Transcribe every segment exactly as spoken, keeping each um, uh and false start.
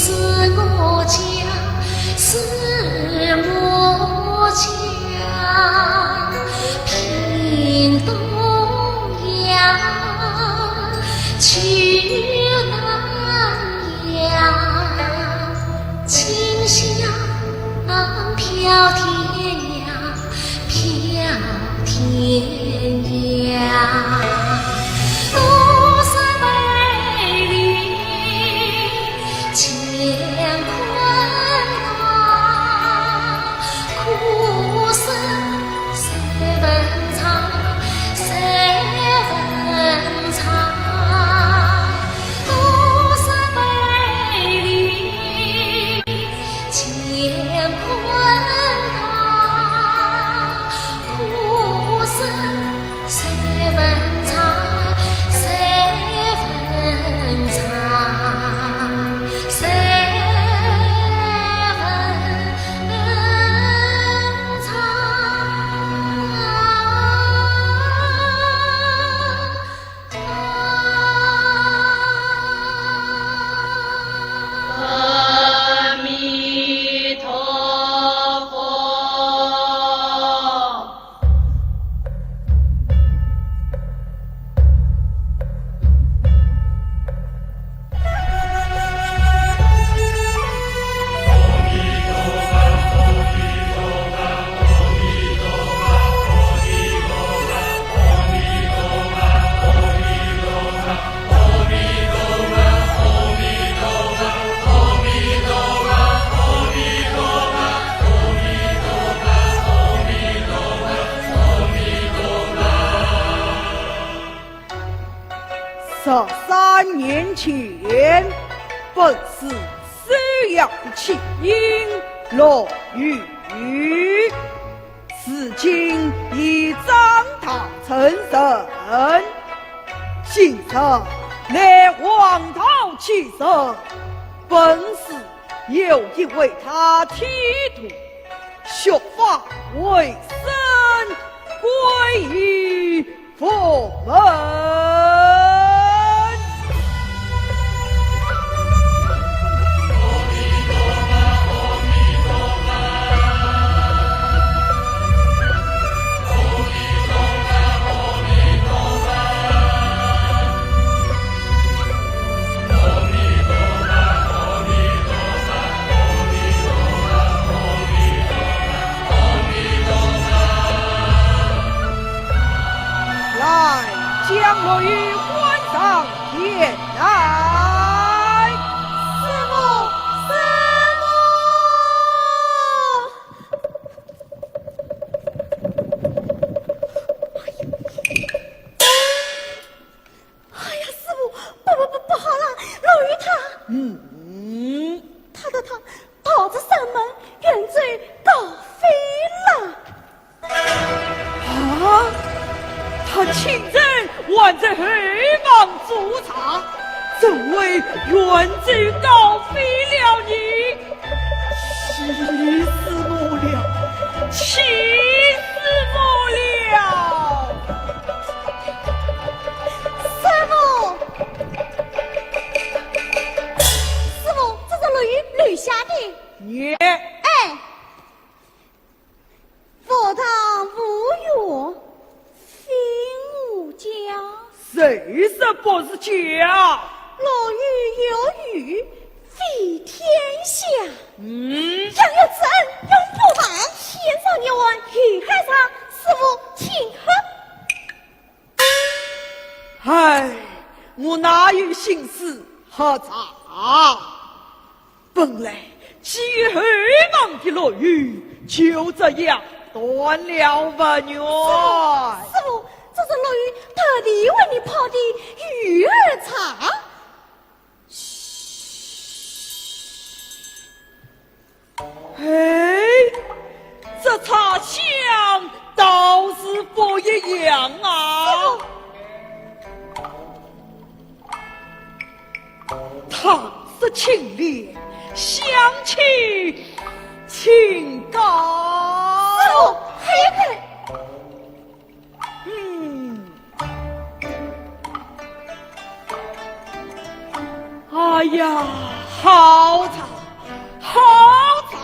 是我家，是我家，屏东呀，去南呀，清香飘天涯。 飘天涯。多少美丽乾坤啊，苦事谁问唱，谁问唱？多少美丽 乾坤啊，苦事谁问唱，谁问唱，谁问唱？ 阿弥陀佛。 十三年前，本寺首要的弃婴落雨，如今已长大成人，今日来黄道祭神，本寺有意为他剃度，削发为僧，皈依 佛门。 来，将落雨唤上前来。师父，师父！哎呀，师父，不不不，不好了，落雨他，嗯，他他他，逃出山门，远走高飞了。 啊，他清晨还在后房煮茶，怎会远走高飞了呢？气死我了，气死我了！ 师父，师父，这是落雨留下的。你，哎，佛堂无月，非我家。谁说不是家？落雨有雨，非天下。嗯。养育之恩永不忘。天上一碗，雨海上，师父请喝。 唉，我哪有心思喝茶？本来寄予厚望的落雨就这样断了佛缘。师父，师父，这是落雨特地为你泡的鱼儿茶。 哎，这茶香倒是不一样啊！汤色清冽，香气清高。师父，喝一口。 嗯。哎呀，好茶，好茶！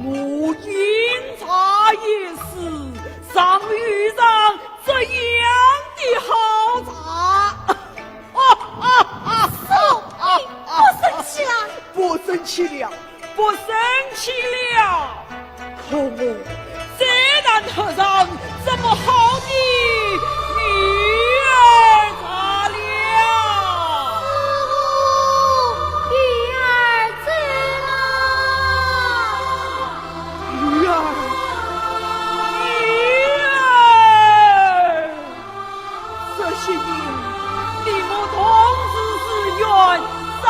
我饮茶一世，尚遇上这样的好茶。哈哈哈哈！师父，你不生气了？不生气了，不生气了。 可我再难得上这么好的女儿茶了。女儿走了。女儿，女儿。 这些年，你我同日日愿，朝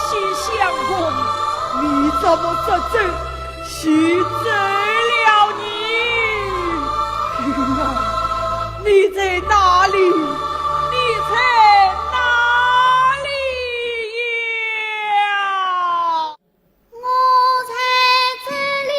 夕相逢，你怎么这走，去走了呢？女儿，你在哪里？你在哪里呀？ 我在这里。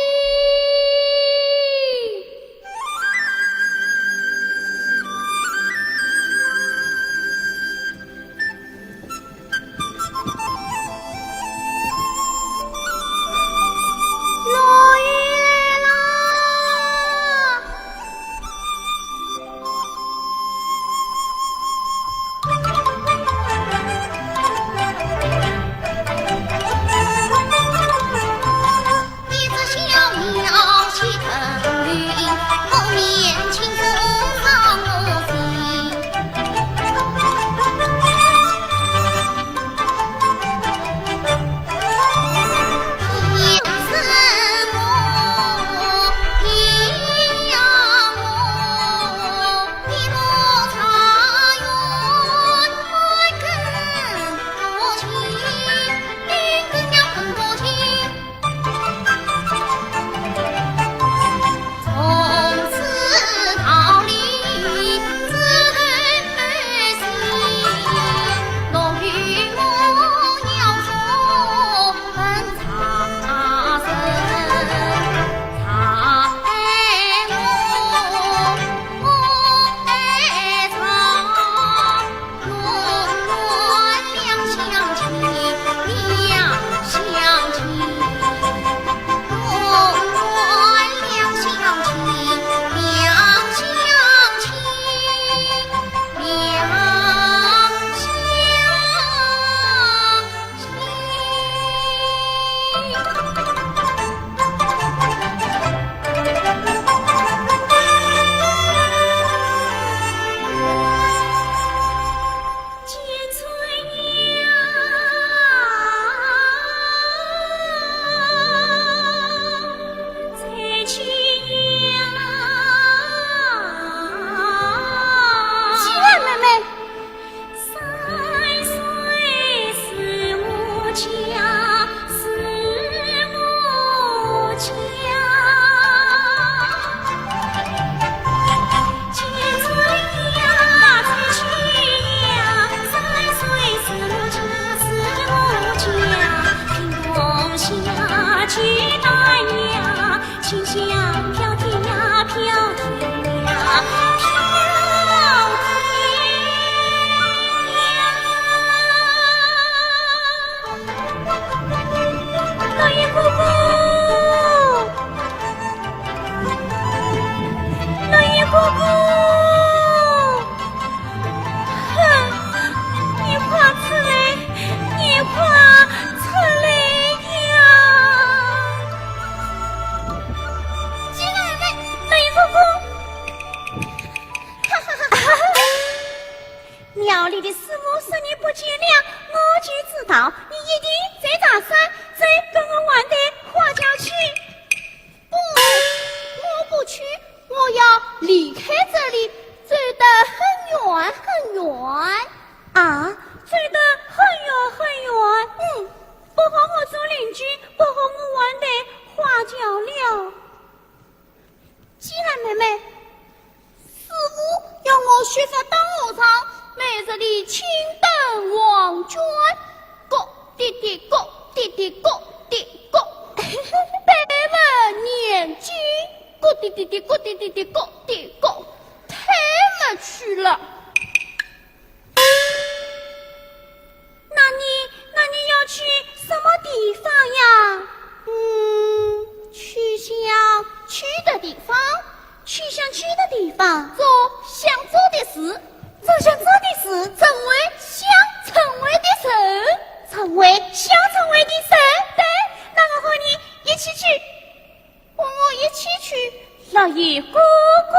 哼，你快出来，你快出来呀！金二妹，老爷公公。哈哈哈哈哈！庙里的师傅说你不见了，我就知道你一定在茶山，走，跟我玩对花轿去。 不，我不去，我要离开这里，走得很远很远。啊，走得很远很远？嗯，不和我做邻居，不和我玩对花轿了。既然妹妹 师傅要我学佛当和尚，每日里青灯黄卷，咯滴滴咯滴滴咯滴咯，闭门念经，咯滴滴滴咯滴滴滴咯滴咯，忒没趣了。那你，那你小村委的事，对，那我和你一起去。和我一起去？老爷哥哥。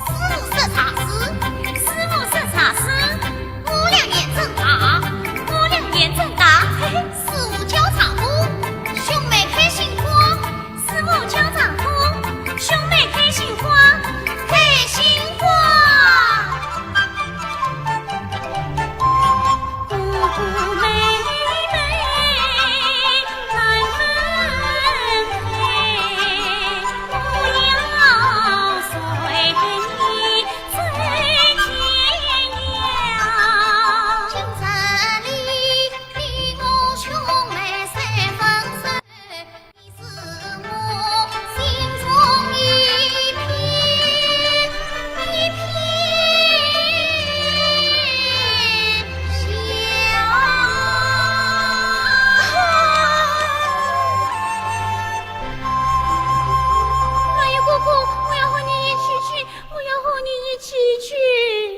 师父说茶诗，师父说茶诗，我俩严正大，我俩严正大，嘿嘿，师父教茶歌，兄妹开心花。 师父教茶歌，兄妹开心花，开心花。老爷哥哥，我要和你一起去，我要和你一起去。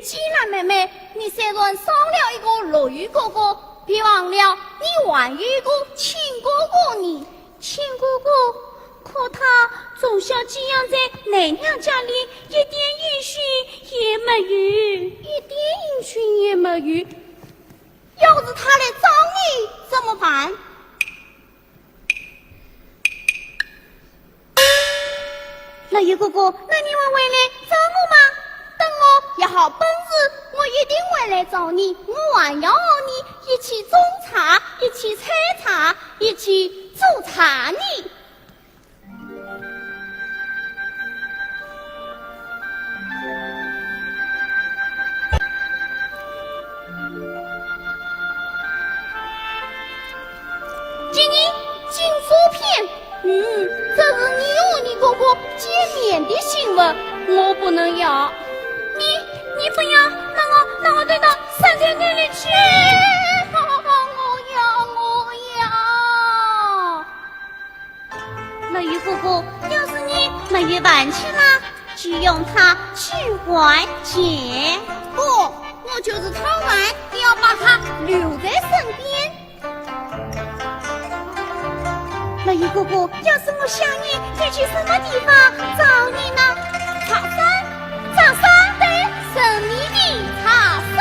既然妹妹，你虽然少了一个老爷哥哥，别忘了你还有一个亲哥哥呢。 亲哥哥，可他从小寄养在奶娘家里，一点音讯也没有。一点音讯也没有？要是他来找你怎么办？老爷哥哥，那你会回来找我吗？等我有好本事，我一定会来找你。我还要和你一起种茶，一起采茶，一起做茶呢。 金银，金锁片。嗯，这是你和你哥哥见面的信物，我不能要。你，你不要，那我，那我带到山山堆里去。我要，我要。 老爷哥哥，要是你没有饭吃了，就用它去换钱。不，我就是讨饭，也要把它留在身边。老爷哥哥，要是我想你，会去什么地方找你呢？茶山，茶山，对，神秘的茶山。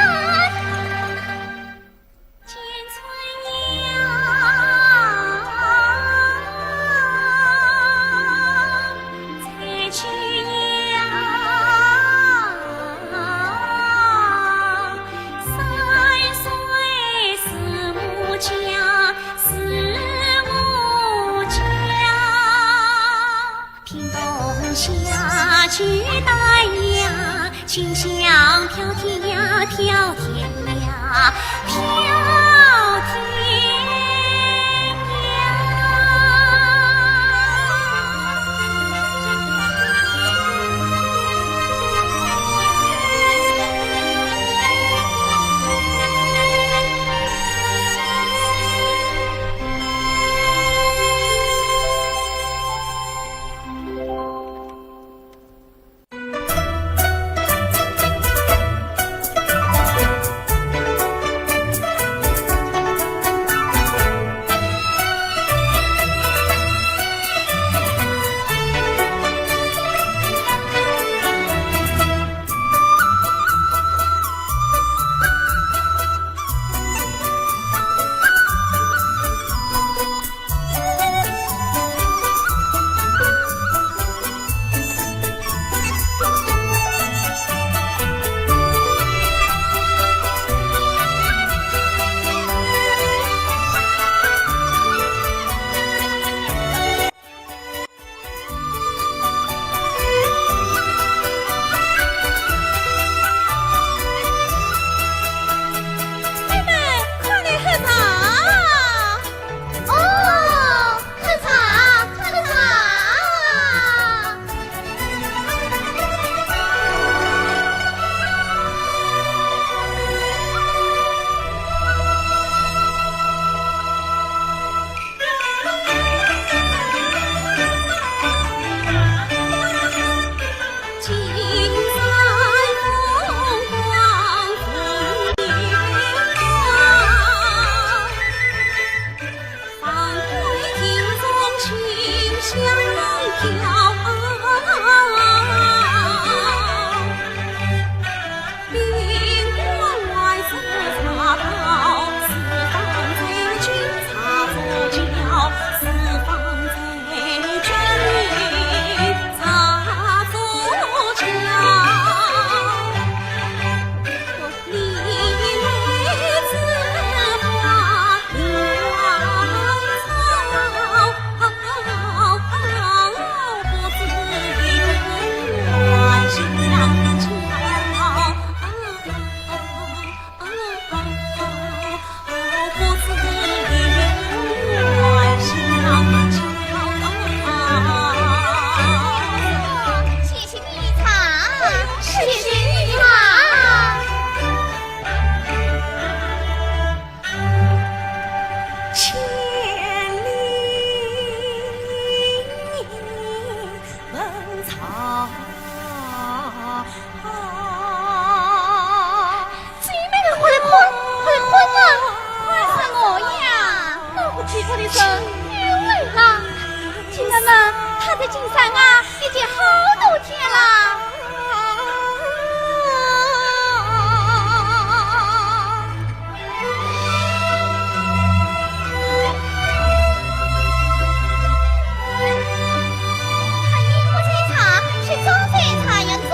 啊，啊，姐妹们，快来看，快来看啊！看什么呀？那个奇怪的人又来了。姐妹们，他在金山啊，已经好多天了。 他一不在茶，却总在茶园转。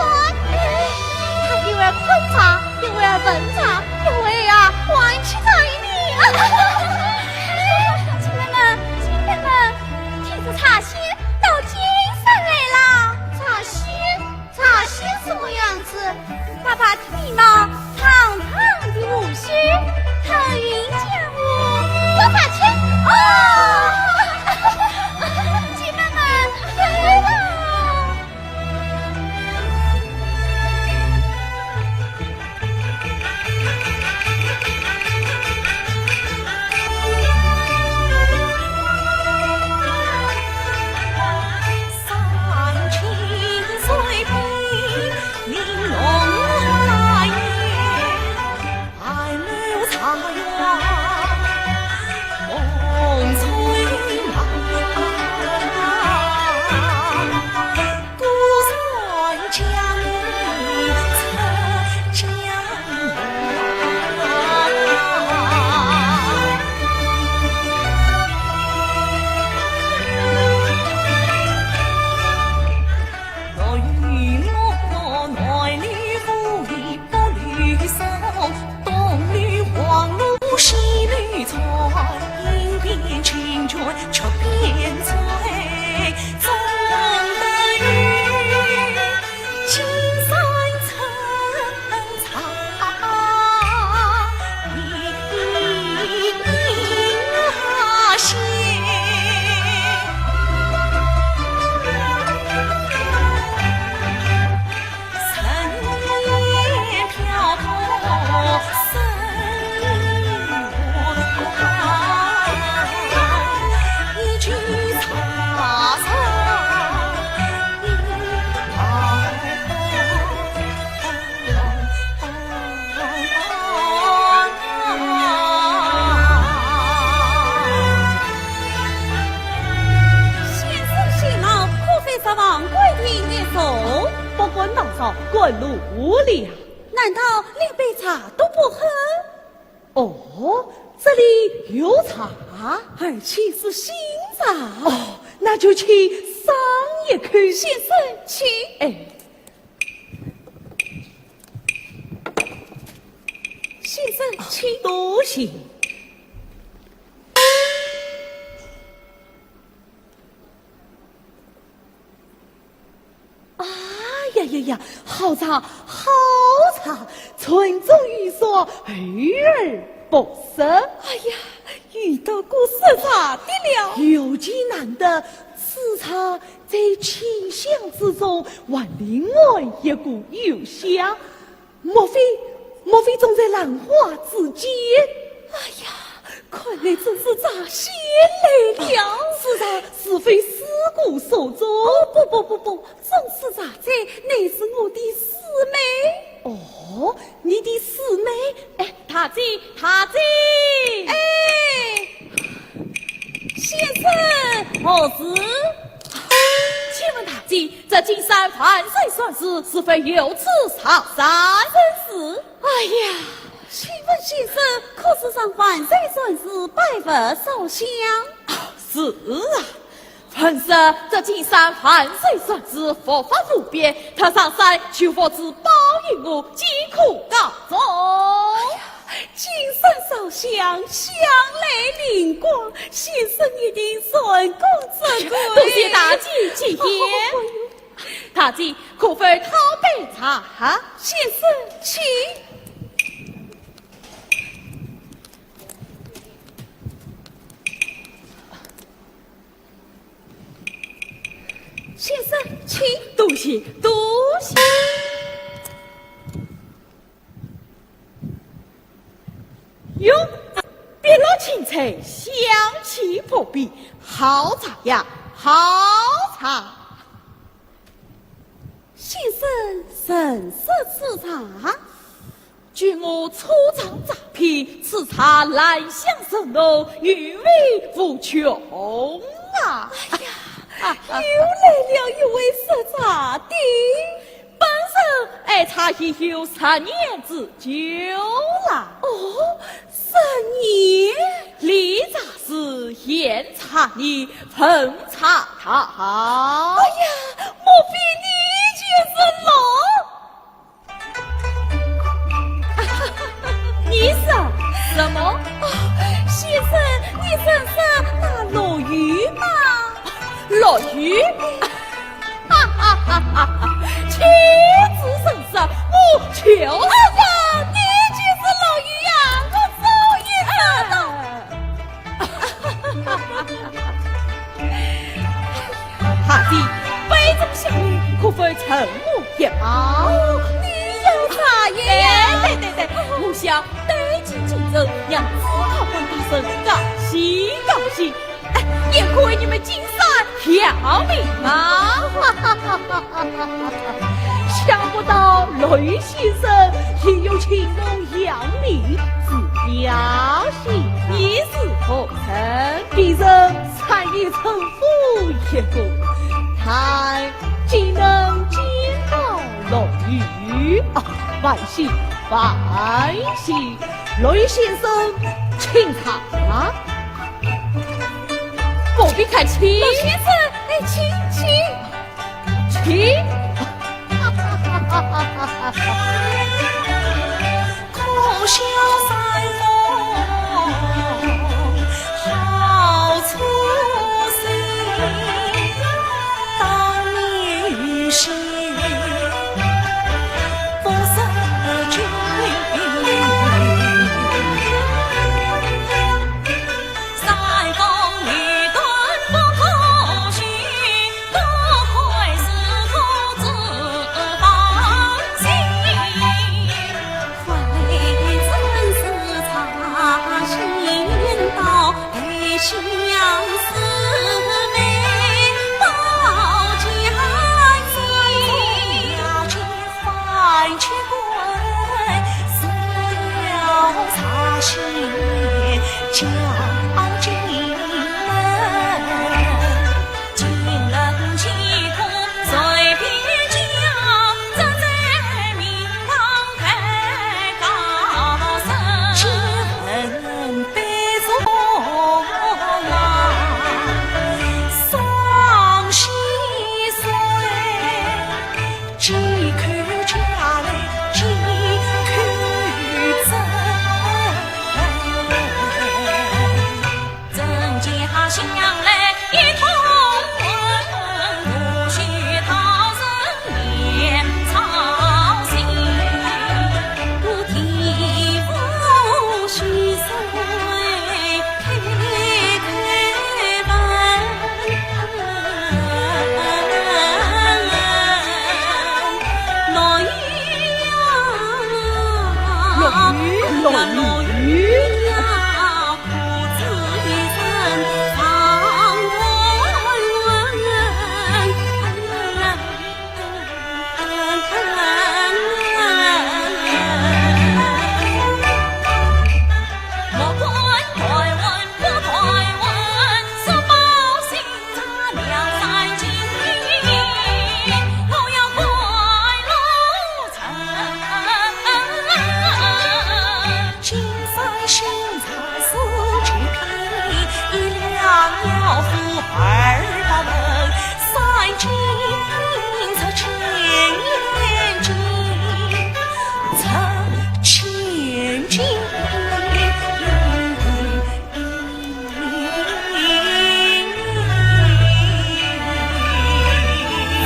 他又要看茶，又要问茶，又要啊，玩起茶来。姐妹们，姐妹们，提着茶仙到金山来了。茶仙？ 茶仙什么样子？白白的眉毛，长长的胡须，头云架舞，我发现，哦，姐妹们，快来了。 先生辛劳，可否再往官厅一坐？不敢打扰，赶路了。难道连杯茶都不喝？哦，这里有茶？而且是新茶。哦，那就请上一口。先生，请。哎。 先生，请。多谢。啊呀呀呀，好茶，好茶，纯种玉树，厚而不濕。哎呀，遇到个识茶的了。有其难得，此茶在清香之中，还另外一股幽香。 莫非，莫非种在兰花之间？哎呀，看来真是茶仙来了。此茶是否师姑所种？哦，不不不不，种此茶者乃是我的师妹。哦，你的师妹？哎，大姐，大姐。哎，先生。何事？请问大姐， 这金山万岁传旨，是否有此茶山人士？哎呀，请问先生，可是上万岁传旨拜佛烧香？是啊，闻说这金山万岁传旨，佛法无边，他上山求佛之保佑我，皆可告终。 金山烧香，香来灵光，先生一定成功则归。多谢大姐吉言。大姐，可否讨杯茶？先生，请。先生，请。多谢，多谢。 哟，碧绿青翠，香气扑鼻，好茶呀，好茶。先生，盛设此茶。据我初尝茶篇，此茶兰香甚浓，韵味无穷啊！哎呀，又来了一位试茶的。本人爱茶已有十年之久了。哦，十年？立茶师，闲茶你，奉茶道。哎呀，莫非你就是老……你说什么？哦，先生，你认识那陆羽吗？陆羽？哈哈哈哈哈！岂止认识，我就是……哎呀，你就是陆羽呀，我早已知道。 哈弟，杯中香茗，可否赠我一包？哦，你要茶叶呀？哎，对对对，我想带进京城，让知客官大人高兴高兴。哎，也可为你们金山扬名啊！想不到陆羽先生也有青龙扬名之标。 你是何人？卑人单也称呼一个，但既能见到陆羽，啊，万幸，万幸。陆羽先生，请茶。不必客气。陆先生，哎，请，请。 请。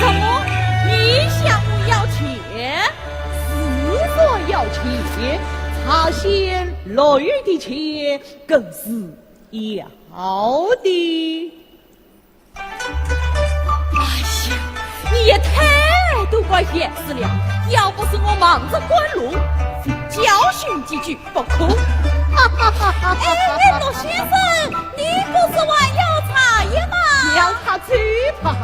怎么？你向我要钱？是说要钱，茶仙陆羽的钱更是要的。 哎呀，你也太多管闲事了！要不是我忙着赶路，非教训几句不可。哎，哎，陆先生，你不是还要茶叶吗？让他走吧，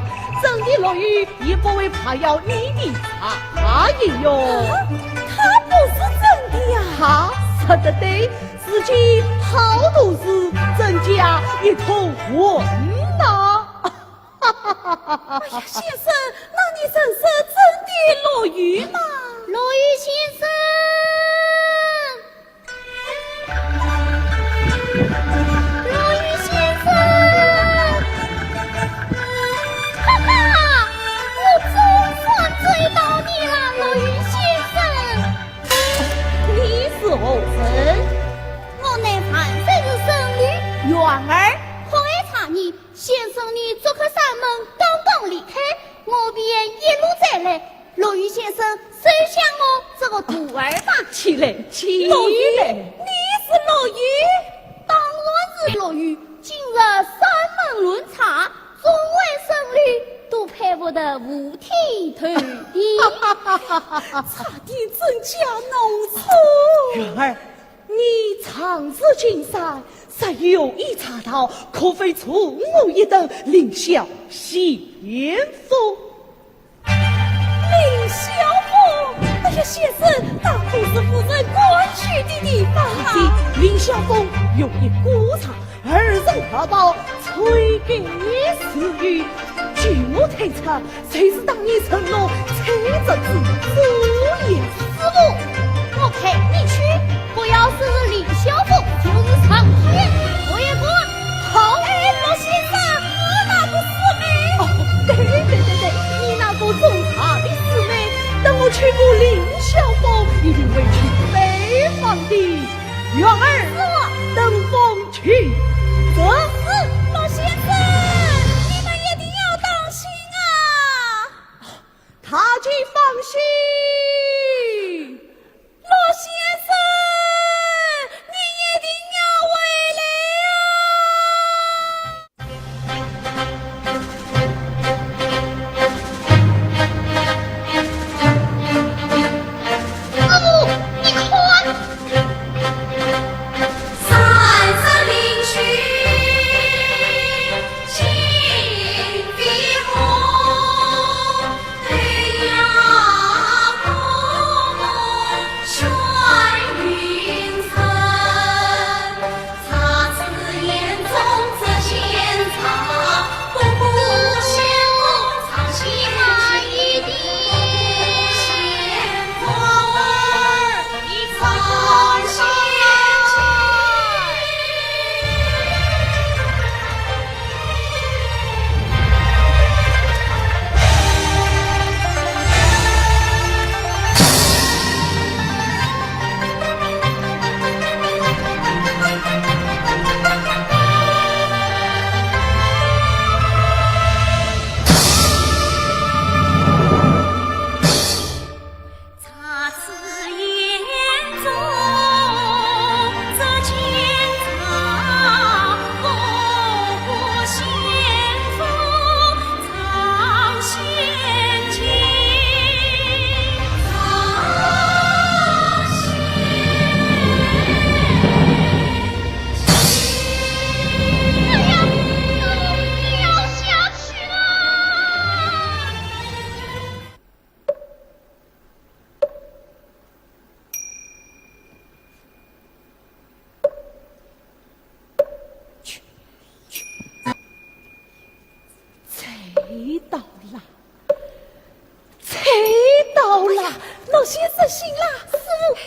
这等你落雨也不会怕要你的茶叶哟。啊，他不是真的呀。他说得对，自己讨都是真假一头混呐。哎呀，先生，那你认识真的落雨吗？落雨先生，落雨先生，哈哈，我总算追到你了，落雨先生。你是何人？我乃万岁之孙女。员儿。何为差你？先生你做客山门，刚刚离开，我便一路追来。落雨先生，收下我这个徒儿吧。起来，起来。落雨，你是落雨？当然是落雨。今日山门轮茶，众位僧侣都派不得五体投地。差点真假弄错。员儿，你常住金山，若有一茶道，可否助我一斗，另销仙风？ 凌霄峰？哎呀，先生，那可是夫人官居的地方啊！凌霄峰用一锅茶，二人合抱，吹歌自娱。据我推测，就是当年承蒙采萍之主也是我。我陪你去。 不要说是凌霄峰，就是上天，我也敢。好。哎，陆先生，我那个师妹。哦，对对对对，你那个种茶的师妹，等我去过凌霄峰，一定会去拜访的。员儿，是。登峰去。是。陆先生，你们一定要当心啊！ 大家放心，陆先生，你一定要回来啊！师傅，你看。 去，去。猜到了，猜到了。哎呀，陆先生醒了。师傅，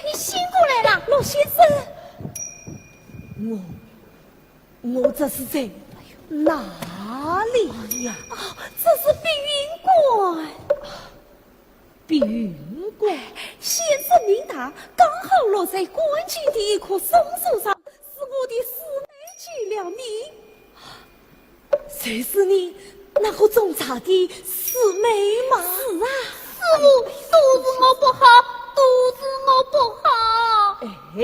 你醒过来了。陆先生。我，我这是在哪里呀？哦，这是碧云观。 碧云观。先生命大，刚好落在观前的一棵松树上，是我的师妹救了你。就是你那个种茶的师妹吗？是啊。师傅，都是我不好，都是我不好。哎，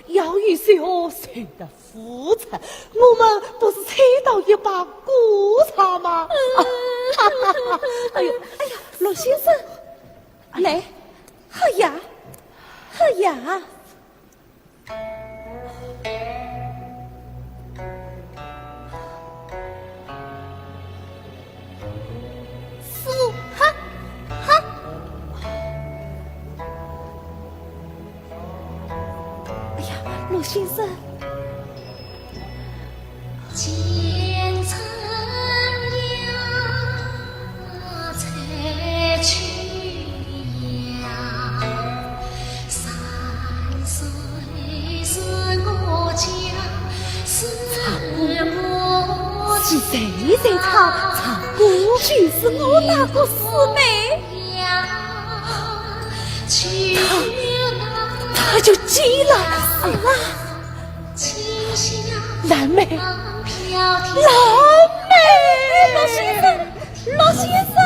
要雨水哦，谁的 付出，我们不是采到一把果茶吗？哎呦，哎呀，陆先生，来，喝呀，喝呀。先生。 是谁在唱？唱歌就是我那个师妹。她，她就进来了。啊，蓝妹，蓝妹。陆先生，陆先生。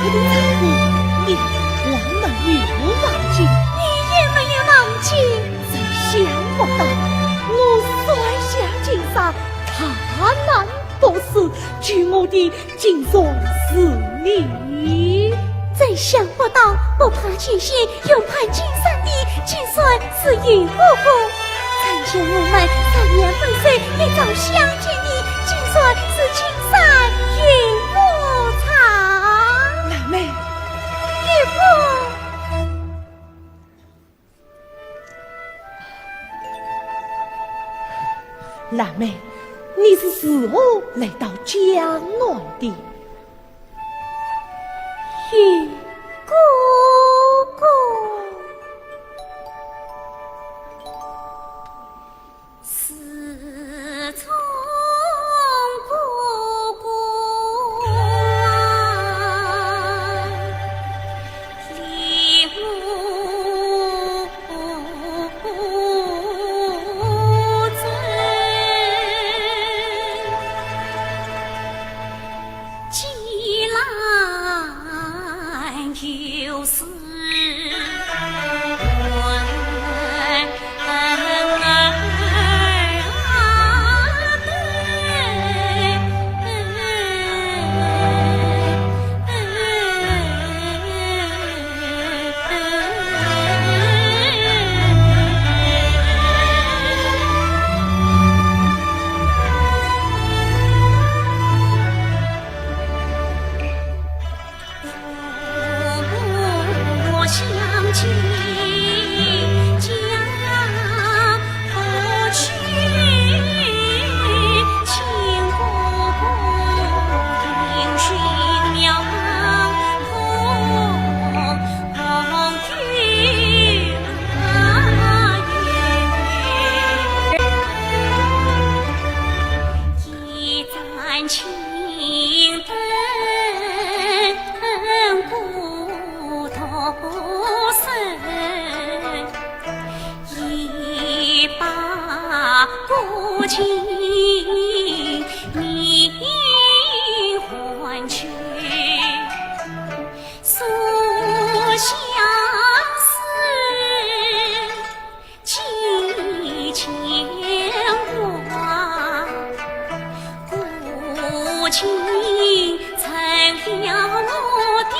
是你。你也没有忘记。真想不到，我摔下金山，踏南北首，救我的竟然是你。真想不到，不怕险险，勇攀金山的，竟然是你哥哥。曾经我们三年分手，一朝相见的，竟然是青山与我长。蓝妹。哥哥。 蓝妹，你是如何来到江南的？哥哥。 自从哥哥离我走，寄兰又是不尽你还去，所向思几千万，古今成了我的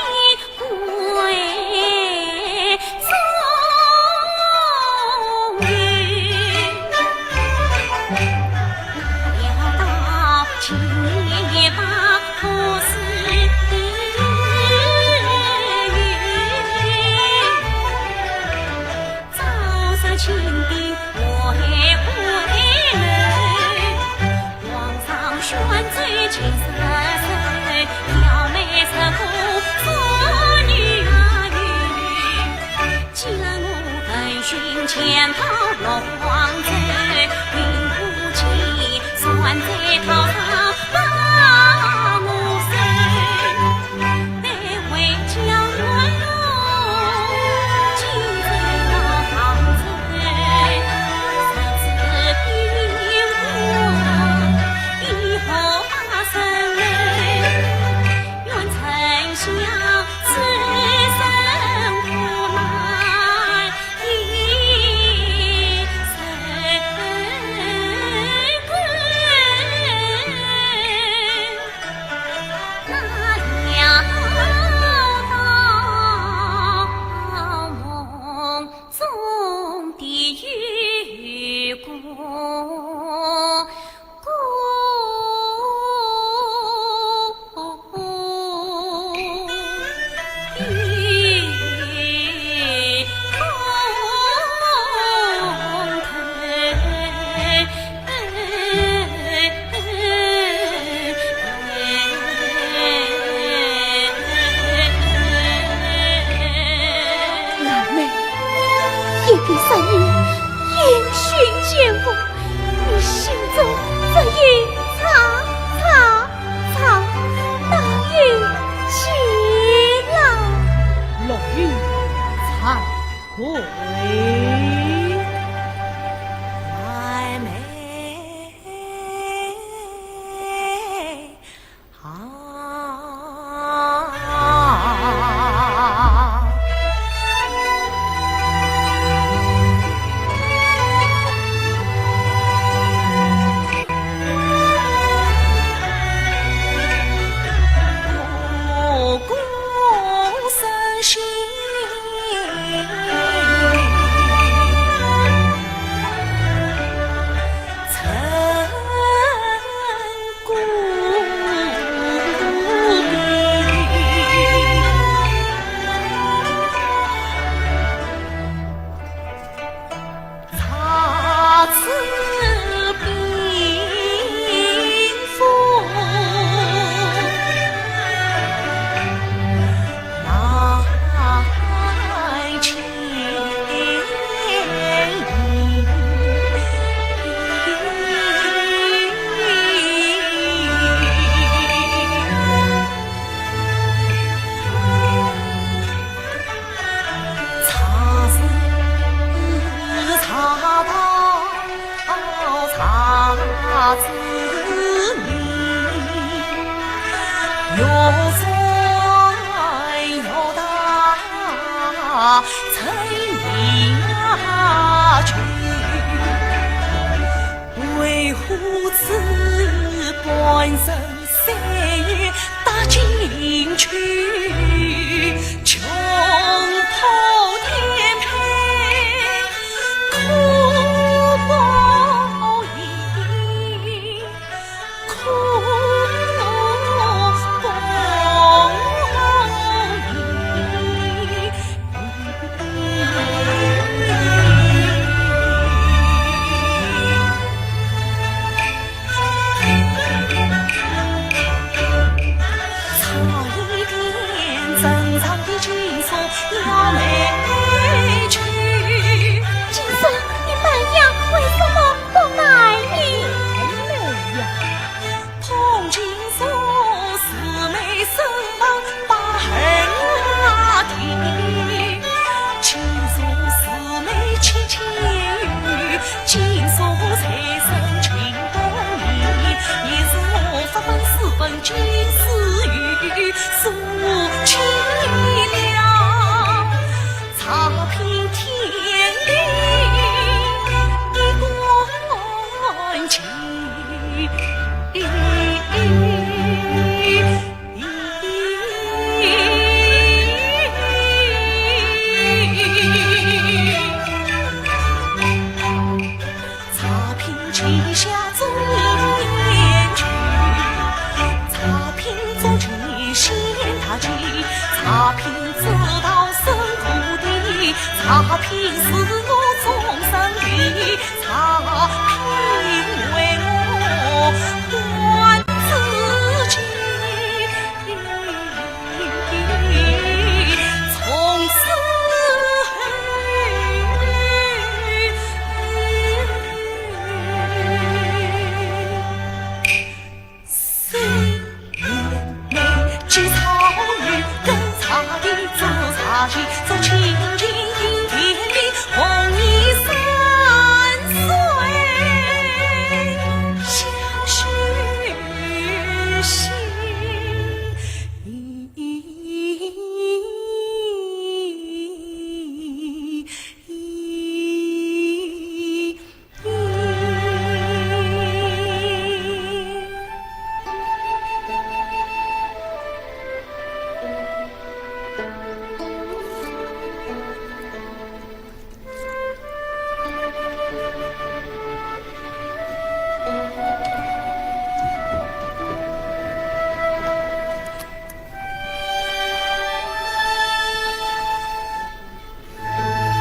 蓝妹，一别三年，音讯全无，你心中只有怅怅怅，大有气劳。老弟，惭愧。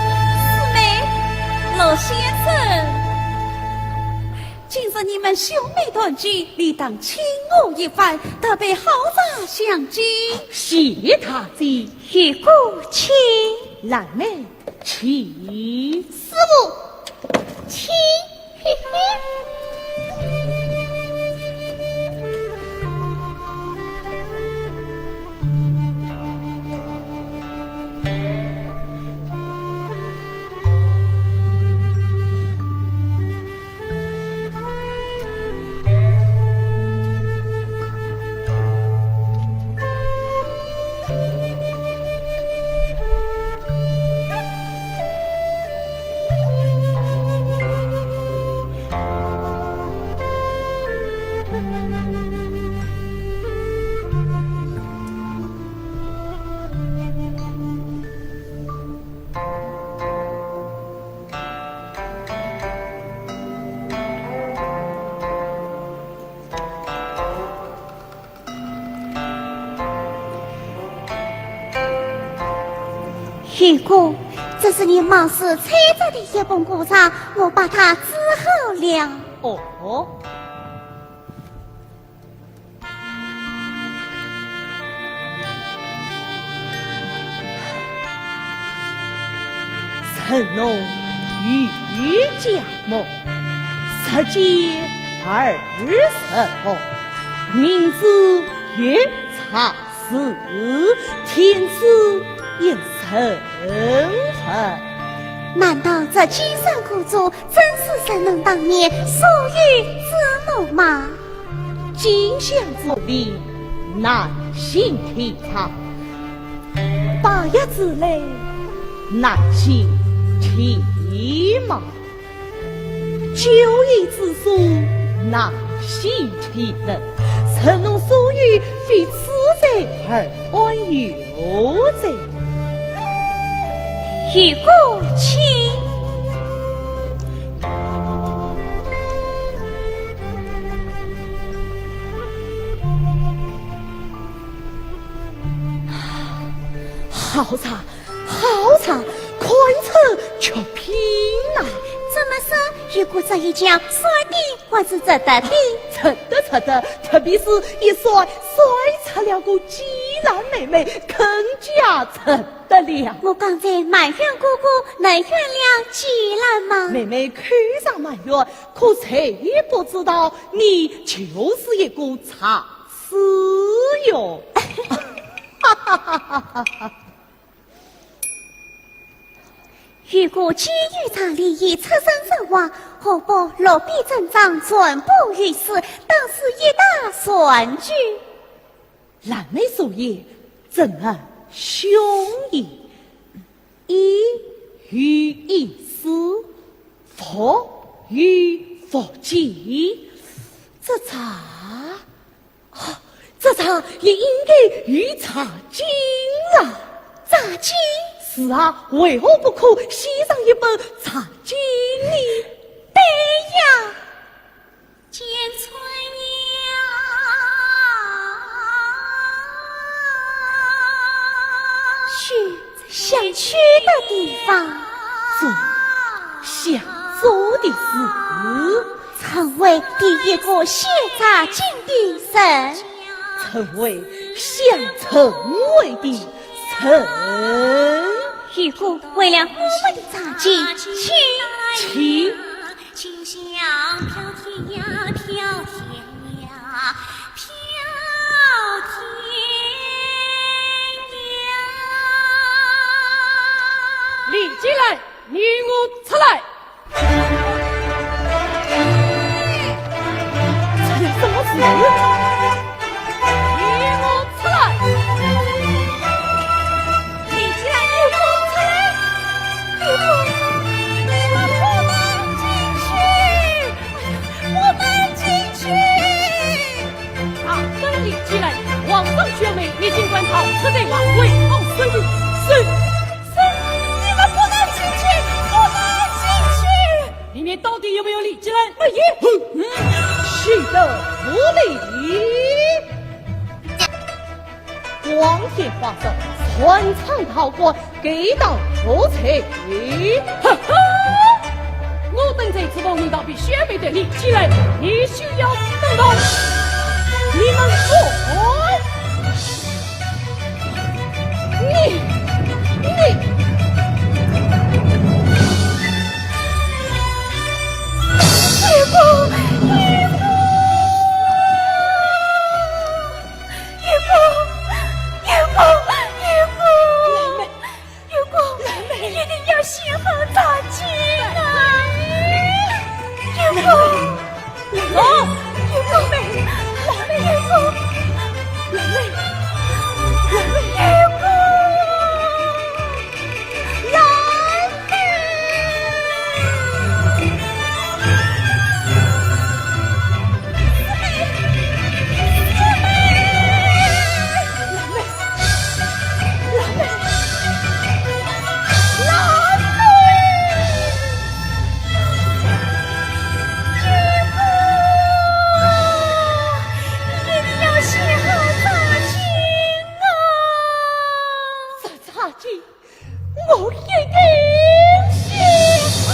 四妹，陆先生，今日你们兄妹团聚，理当请我一番，特备好茶相敬。谢大姐。玉姑请。兰妹请。师父，请。 玉姑，这是你冒失采摘的一盆果茶，我把它治好了。哦。 神农遇迦木，时节二十五，明珠玉茶事，天赐一人份。难道这金山果茶真是神农当年所有之物吗？ 金香之味，难醒天盲；百药之灵，难醒天盲；九幽之首，难醒天人。神农所有，非此者而安有 有者。玉姑请。好茶，好茶，堪称绝品呐！怎么说？玉姑这一讲，酸的 还是值得的。值得，值得，特别是一酸，酸出了个季兰妹妹，更加值得了。我刚才埋怨哥哥，埋怨了季兰吗？妹妹口上埋怨，可谁也不知道你就是一个茶痴哟。哈哈哈哈哈哈！ 玉姑既有茶礼，亦出身甚华，何不落笔珍藏，传播于世，当是一大善举？兰妹所言，怎能凶也？衣有衣失，服有服尽，这茶，啊，这茶也应该有茶经啊。茶经？是啊，为何不可写上一本茶经呢？对呀。 去，想去的地方。做，想做的事。成为第一个写茶经的人。成为想成为的人。如果为了我们的茶经，请。请。 李金兰，你与我出来！出来什么事？你与我出来！李金兰，你与我出来！ 不能进去！不能进去！啊，这里起来，皇上宣威，你尽管逃出这王位，好生的。是，是，你们不能进去，不能进去！里面到底有没有李金兰？没有。嗯，去得无礼。 光天化日，擅闯道观，该当何罪？哈哈！我等这次奉命逃避宣威的李金兰，你休要等到。你们说，你，你，你不，你不。 月光，月光，月光，月光，你一定要写好茶经啊！月光，月光，月光，月光，月光，月光。 我一定写好。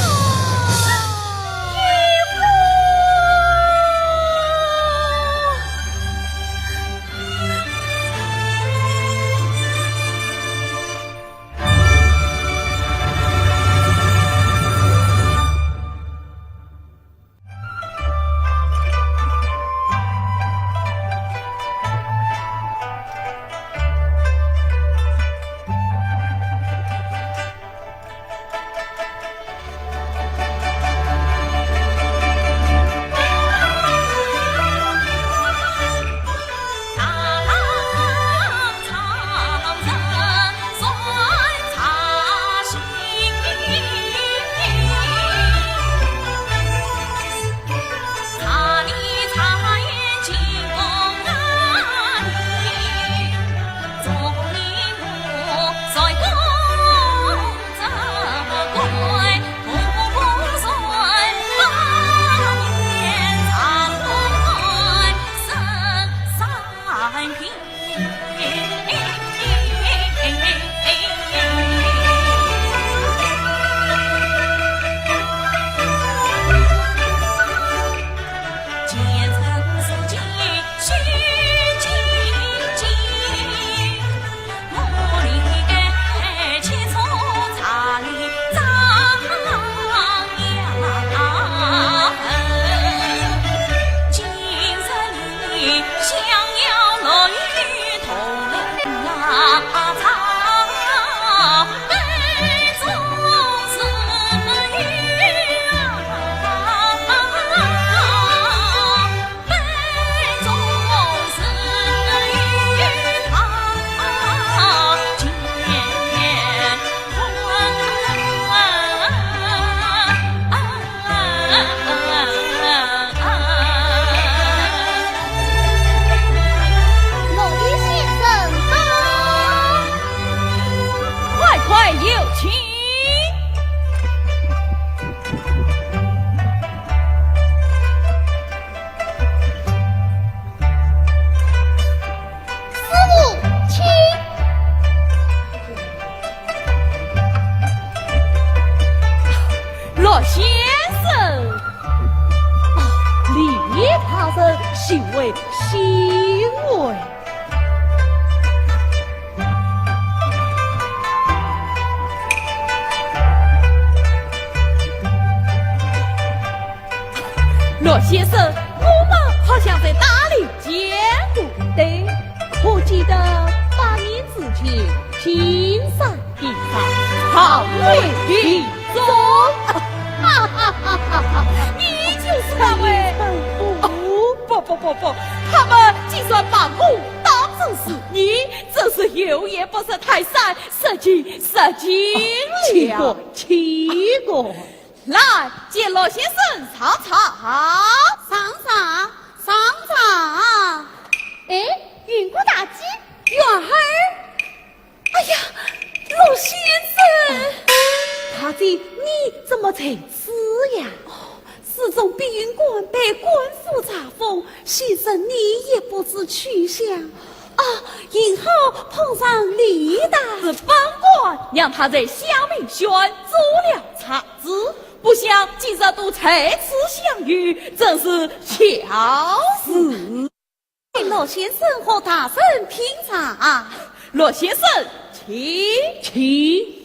欣慰。罗先生，我们好像在哪里见过？对，可记得八年之前，金山 地上，号为林中。哈哈哈哈哈！你就是那位……哦，不不不不，他们竟然把我当成是你，真是有眼不识泰山，失敬失敬了。哦，岂不，岂不。来，接罗先生上茶。上茶，上茶。哎，云谷大姐，月儿。 哎呀，罗先生！大姐，你怎么在此呀？哦，寺中碧云观被官府查封，先生你也不知去向。啊，幸好碰上李大……是本官让他在香茗轩做了賊子，不想今日都在此相遇，真是巧事。 请罗先生和大人品茶。罗先生，请。请。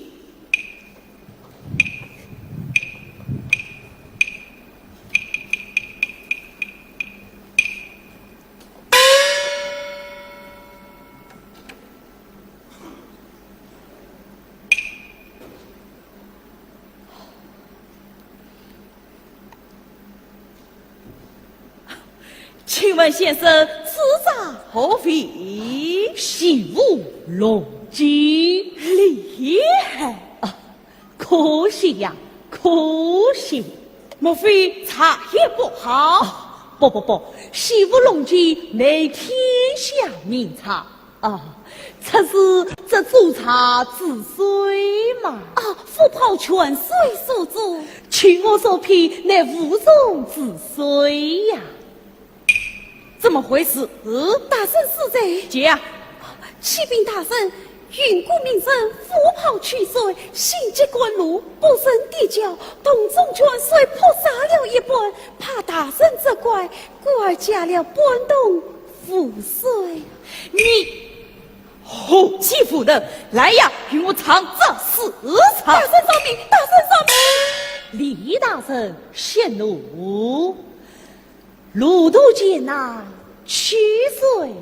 请问先生，此茶何味？西湖龙井。厉害！啊，可惜呀，可惜。莫非茶叶不好？啊，不不不，西湖龙井乃天下名茶。 啊，此事这煮茶之水嘛。啊，浮泡泉水所煮。据我所品，乃无从之水呀。怎么回事？大人恕罪。讲。启禀大人，云谷名人浮泡泉水，心急赶路，不慎跌跤，洞中泉水泼洒了一半，怕大人责怪，故而加了半桶 无罪。你何其无能！来呀，与我尝这死茶！大人饶命！大人饶命！李大人息怒，路途艰难，取水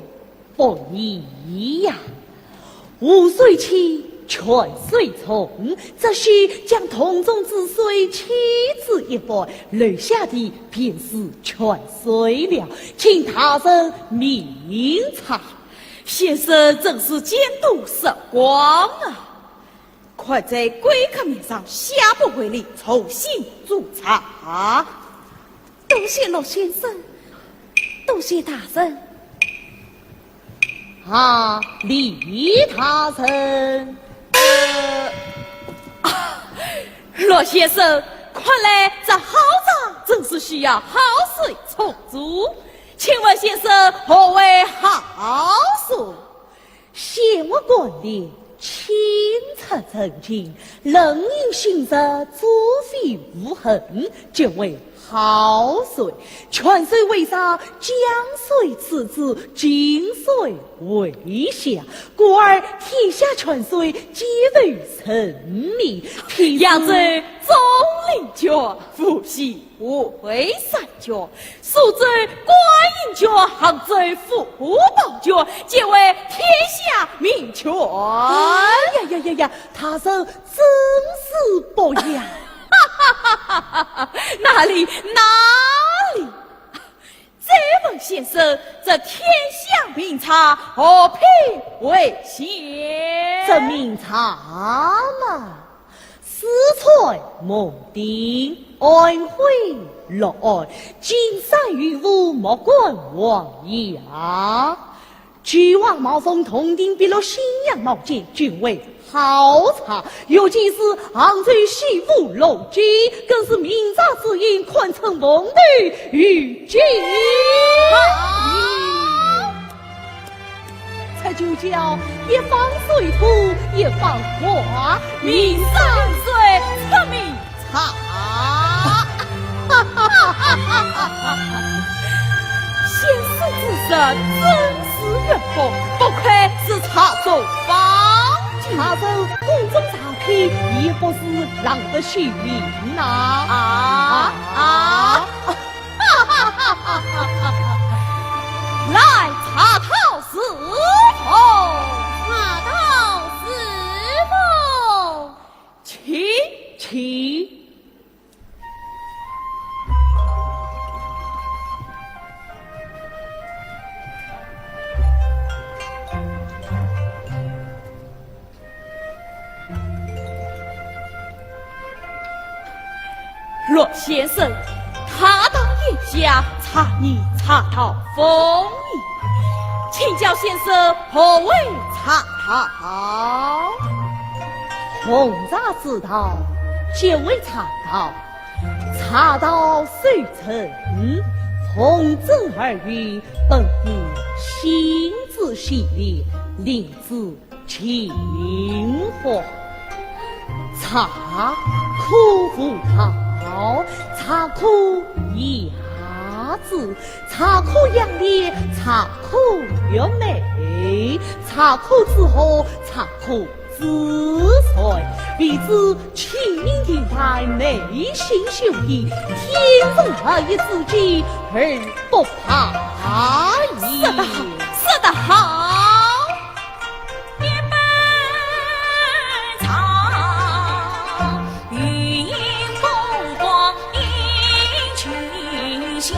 不易呀。 湖水清，泉水重，只需将桶中之水沏至一半，留下的便是泉水了，请大人明察。先生真是见多识广啊！快在贵客面上下不为例，重新煮茶。 多谢陆先生，多谢大人。啊，李大人。呃，啊，陆先生，看来这好茶真是需要好水冲煮。请问先生，何为好水？ 闲话干练，清澈澄净，冷饮心热，滋味无痕，即为好水。泉水为上，江水次之，井水为下，故而天下泉水皆为神明。譬如扬州钟灵泉，无锡 惠山泉，苏州观音泉，杭州福宝泉，皆为天下名泉。哎呀呀呀呀，大人真是博雅。哪里，哪里？再问先生，这天下名茶何品为先？这名茶嘛， 四川蒙顶，安徽六安，金山玉湖，莫干黄崖。九王毛峰，洞庭碧绿，荇阳毛尖，均为好茶。尤其是杭州西湖龙井，更是名茶之一，堪称凤头玉井。好！ 这就叫一方水土，一方花，名山水，出名茶。先生之人真是远播，不愧是茶中方卿。茶人宫中茶品，也不是浪得虚名呐。啊啊！来，茶套侍奉。茶套侍奉。请，请。 陆先生，茶到眼下，茶已茶到风矣，请教先生何为茶道？红茶之道，即为茶道。茶道虽深，奉斟而语，本乎心之系列，令之 清欢。茶可悟道，茶可养志，茶可养脸，茶可悦美，茶可止渴，茶可止醉。未知 清明云淡，内心修养，天人合一之境，而不怕矣。说得好，说得好。一杯茶，余音波光映群霞。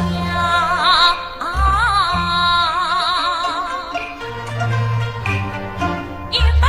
一杯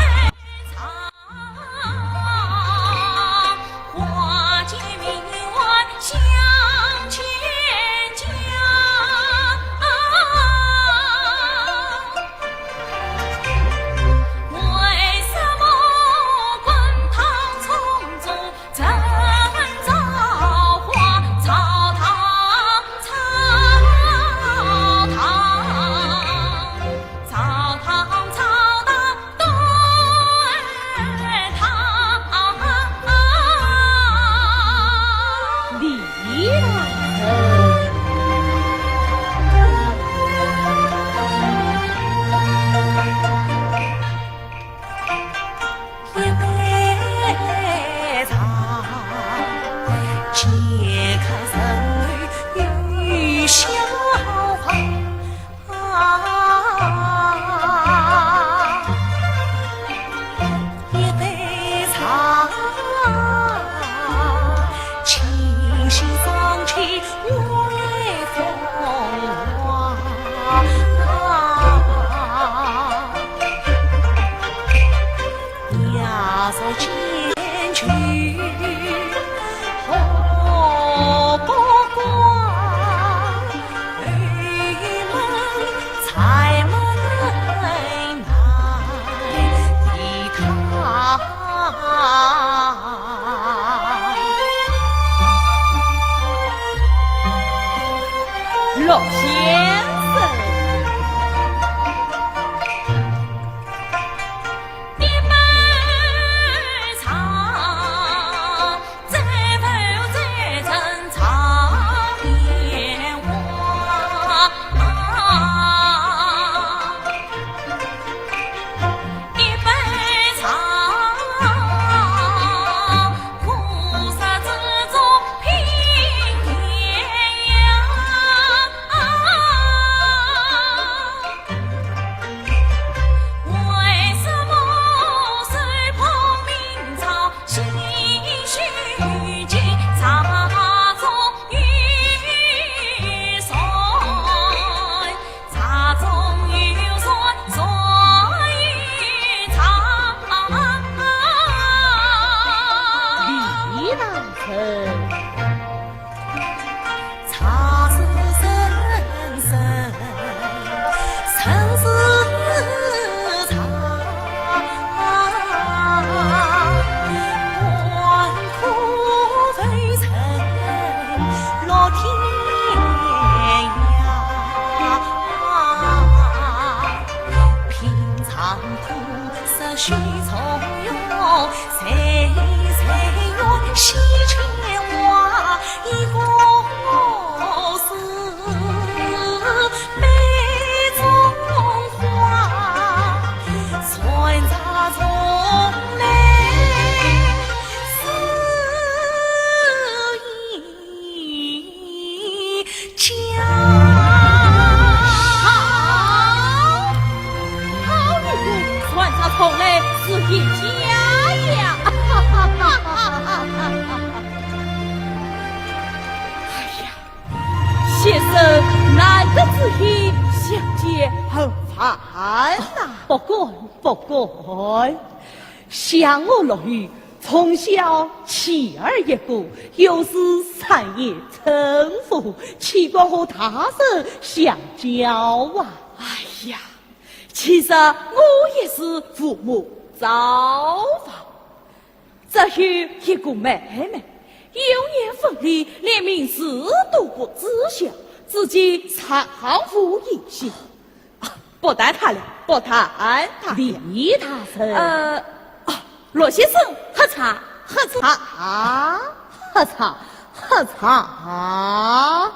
陆先生。相见恨晚呐。不敢，不敢。想我陆羽从小弃儿一个，又是三夜成父，岂敢和大人相交啊？哎呀，其实我也是父母早亡，只有一个妹妹，幼年分离，连名字都不知晓，至今尚无音信。啊，不谈她了，不谈她了。李大人。呃，啊，陆先生，喝茶，喝茶。啊，喝茶，喝茶。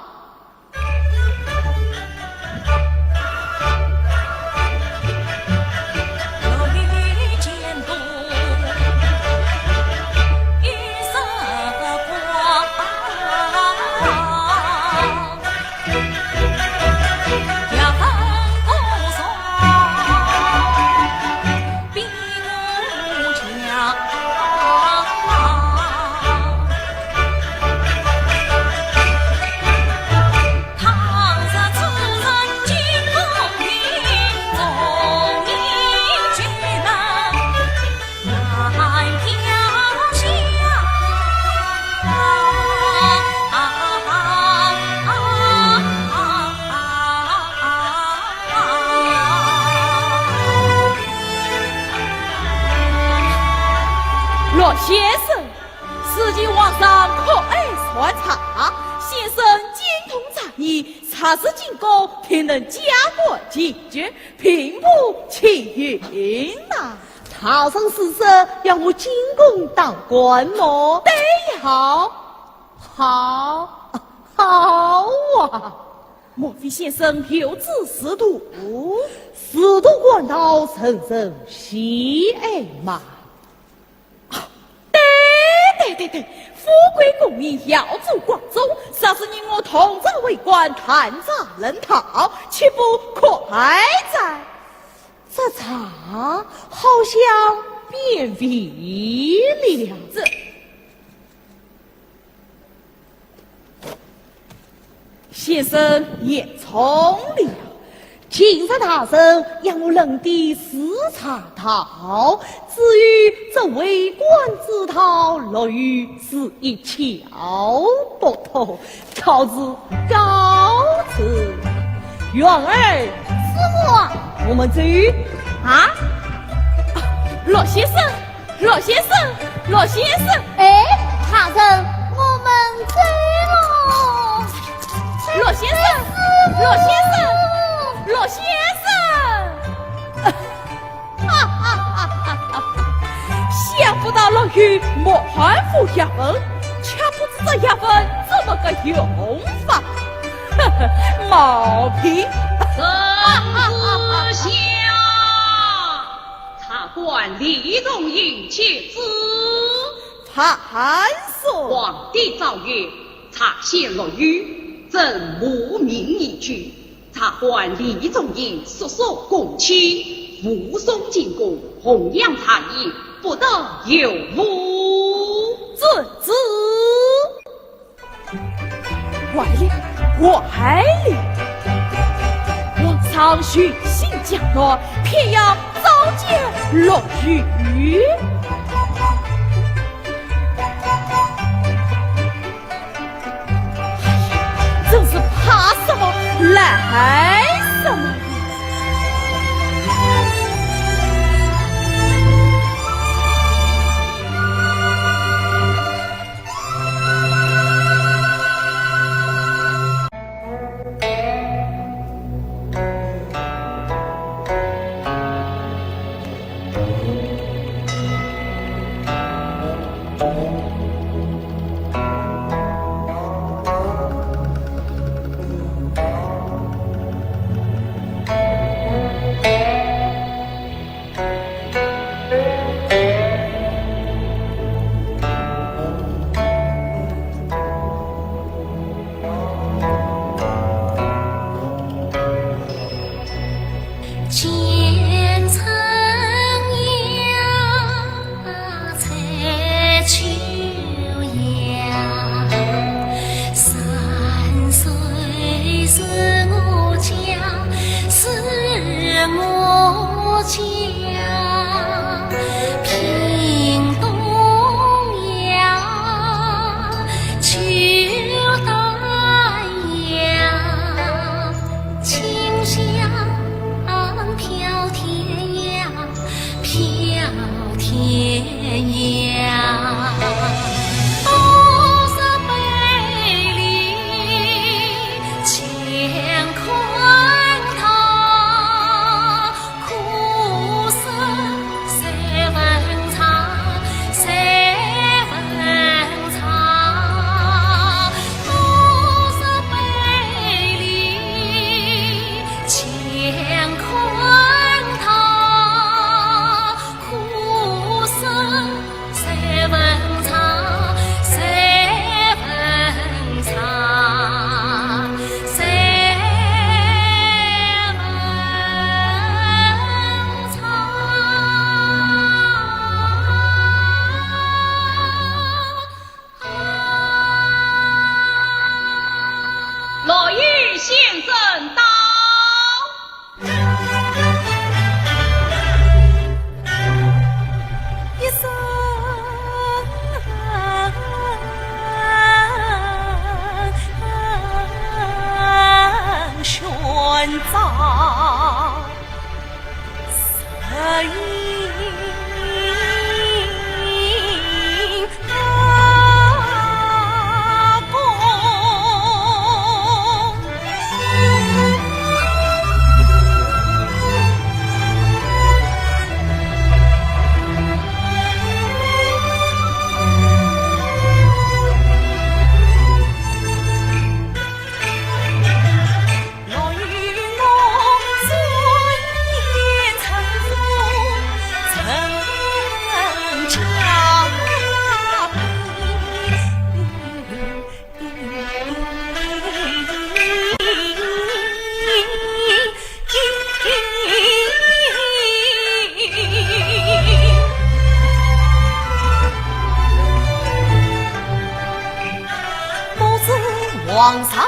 陆先生，如今皇上酷爱传茶，先生精通茶艺，茶事进贡，定能加官进爵，平步青云呐。大人是说要我进宫当官么？对呀。好，好，好啊！ 莫非先生有此仕途？仕途官道，人人喜爱嘛。啊，对对对对，富贵功名耀祖光宗，若是你我同朝为官，弹茶论道，岂不快哉？这茶好像变味了。这 先生言重了，今日大人要我论的是茶道，至于这为官之道，陆羽是一窍不通，告辞，告辞。元儿，师父，我们走。啊？啊，陆先生， 陆先生，陆先生。哎，大人，我们走喽。陆先生，陆先生，陆先生。哈哈哈哈哈！想不到陆羽没还府学问，却不知这学问怎么个用法。呵呵，毛病。臣知晓。 察官李仲英接旨。参送。皇帝诏曰：察县陆羽，朕无名已去，察官李仲英素素公卿，武松进宫，弘扬茶艺，不得有误。遵旨。 坏了，坏了！皇上巡幸江南，偏要召见陆羽。哎呀，真是怕什么来什么！老爷，先生到。一声宣召。 皇上。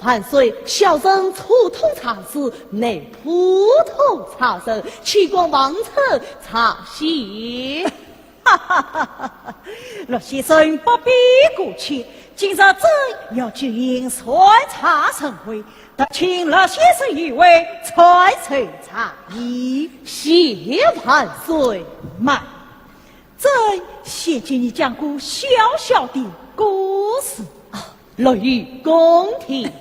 万岁，小生初通茶事，乃普通茶人，岂敢妄称茶仙。哈哈哈哈！陆先生不必过谦，今日朕要举行传茶盛会，特请陆先生一位传授茶艺。谢万岁。慢，朕先给你讲个小小的故事。啊， 乐于恭听。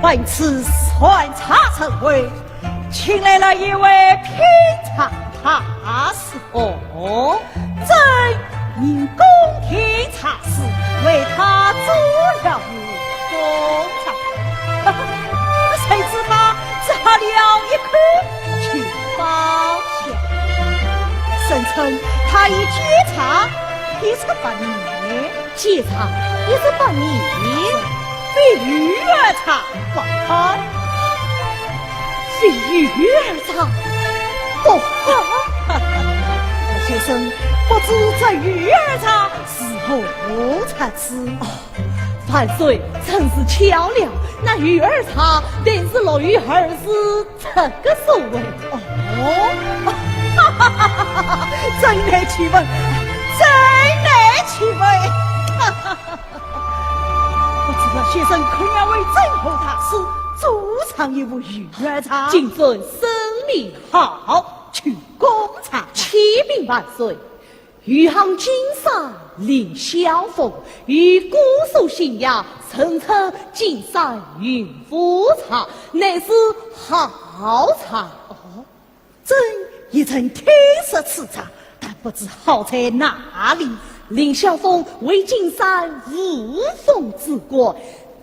本次传茶盛会，请来了一位品茶大师。哦，朕因恭听茶事，为他做了 功臣。谁知嘛，只喝了一口就放下。人称他以煎茶一十八年。煎茶一十八年？比鱼儿茶还好。比鱼儿茶不好？先生，不知这鱼儿茶是何茶子？哦， 万岁，真是巧了，那鱼儿茶定是乐于儿子这个所为。哦，哈哈哈哈哈！真乃奇闻，真乃奇闻！哈哈哈哈哈！不知老先生可愿为朕和大师煮上一壶鱼儿茶？谨遵圣命。好，去供茶。启禀万岁， 余杭金山凌霄峰，有古树新芽，人称金山云雾茶，乃是好茶。哦，朕也曾听说此茶，但不知好在哪里。凌霄峰为金山雾峰之冠，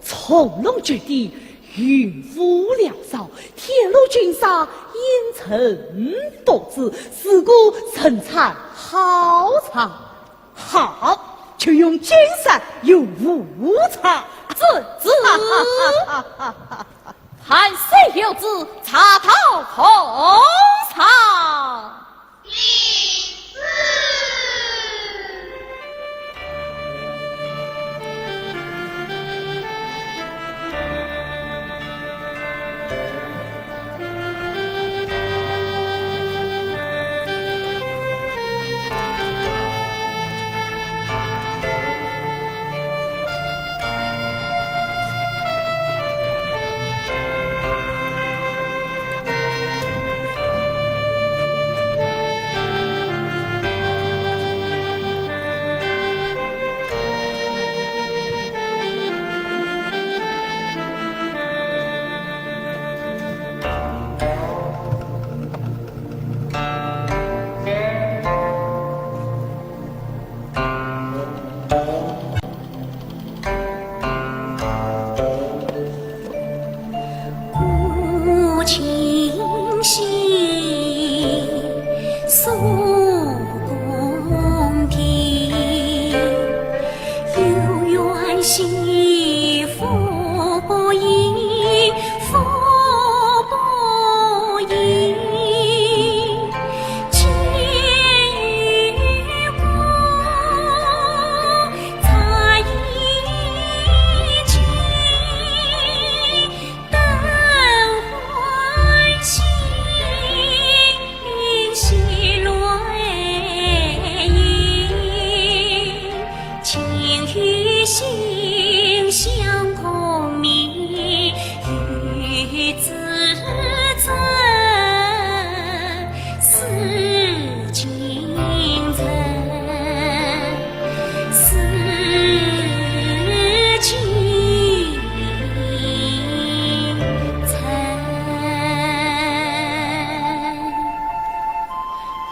重龙绝顶，云雾缭绕，天罗金山，烟尘多姿，是个人称好茶。好，就用金山云雾茶。遵旨。万岁有旨，茶到何处？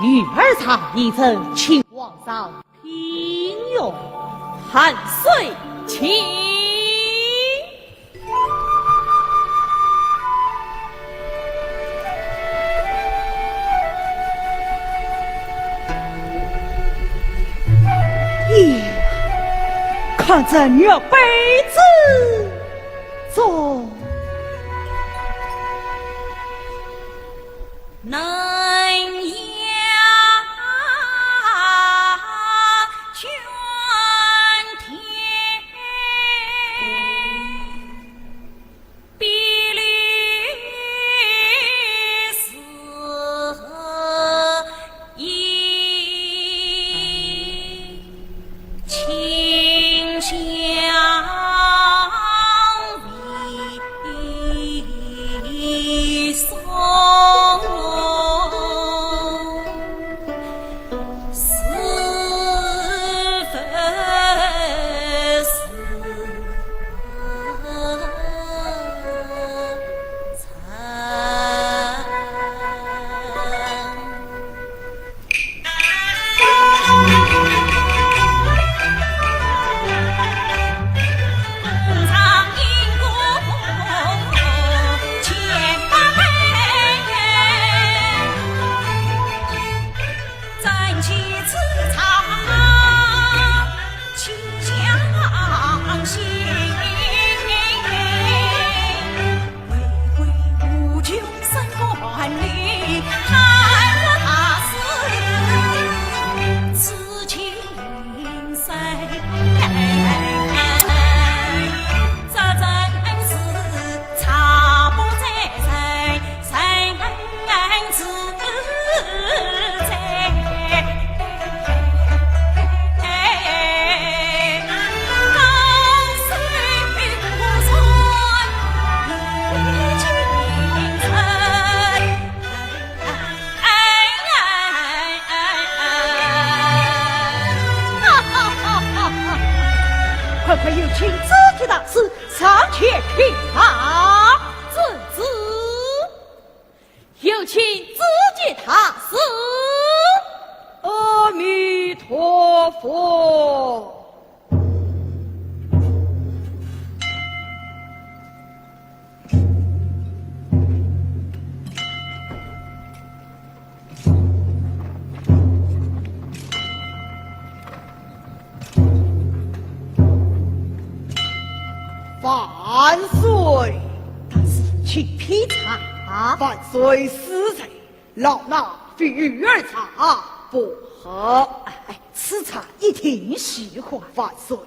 女儿在，你曾请皇上 品用。万岁请。咦，看这玉杯之中， 能呀。快快有请知县大人上前禀报。遵旨。有请知县大人。阿弥陀佛。 万岁！大人，请品茶。万岁恕罪，老衲非鱼儿茶不喝。哎，此茶一定喜欢。万岁，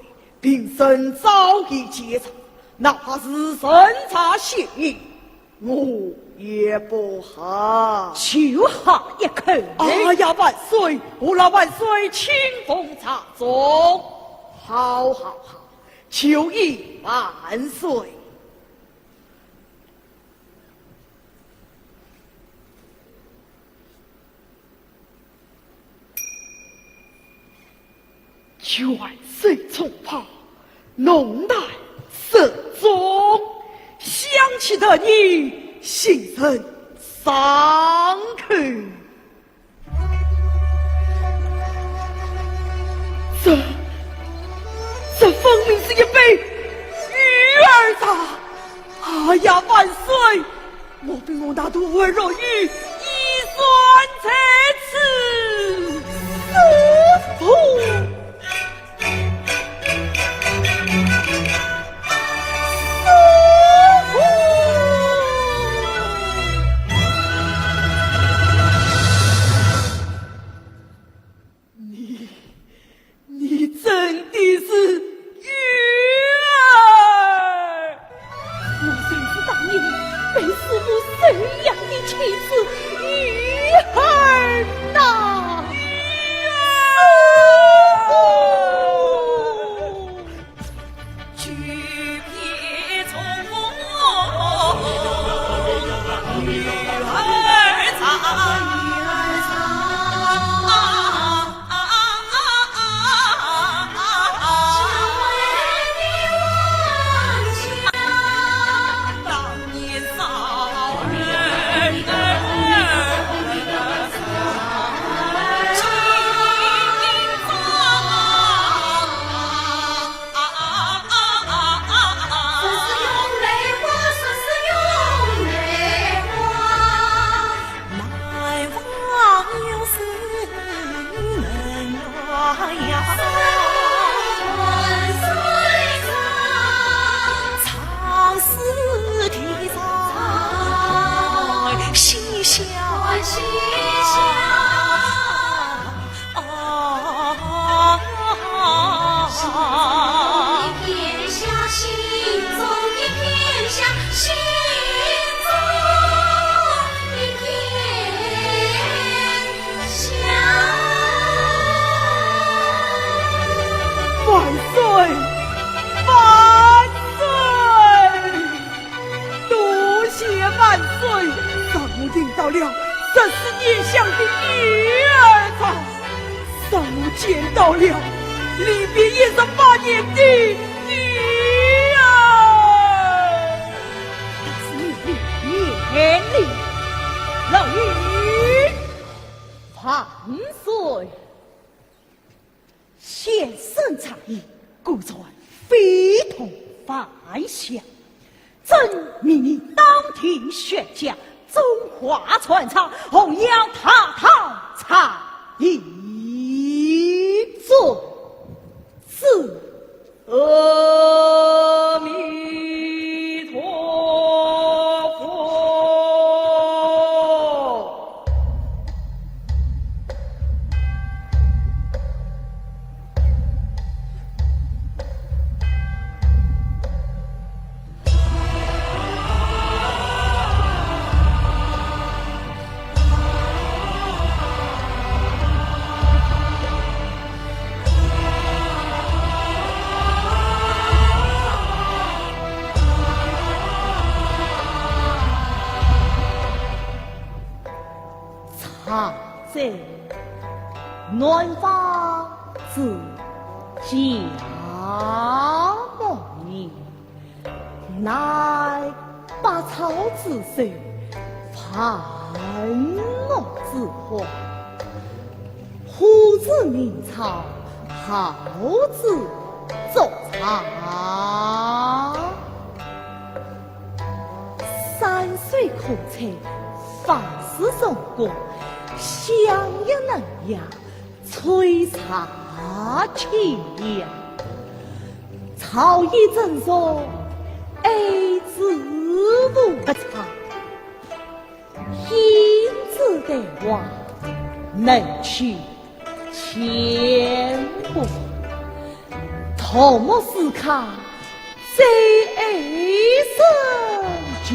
平生早已戒茶，哪怕是陈茶仙，我也不喝。就喝一口。哎呀，万岁，何劳万岁亲赴茶中。好，好，好。 求谢万岁。泉水冲泡，浓淡适中，香气得人心神爽快。 这，这分明是一杯鱼儿茶！哎呀，万岁！莫非我那徒儿落鱼，已身在此？师父！ 你，你真的是鱼儿？我谁知道你被师父收养的妻子鱼儿呐！师父！ 万岁！万岁！多谢万岁，让我饮到了十四年香的鱼儿茶，让我见到了离别一十八年的女儿。 大人免礼，免礼。老爷，万岁！先生在，故然非同凡响。朕命你当庭宣讲，中华传唱，弘扬大唐茶艺。遵旨。南方之嘉木易，乃百草之首，万木之花， 花自鸣草，好自作茶。山水可采，万事成功，香也能养，吹茶清凉。草已成熟，爱之无不茶。 胭脂桃花，能取千万。桃木似卡，最爱人家。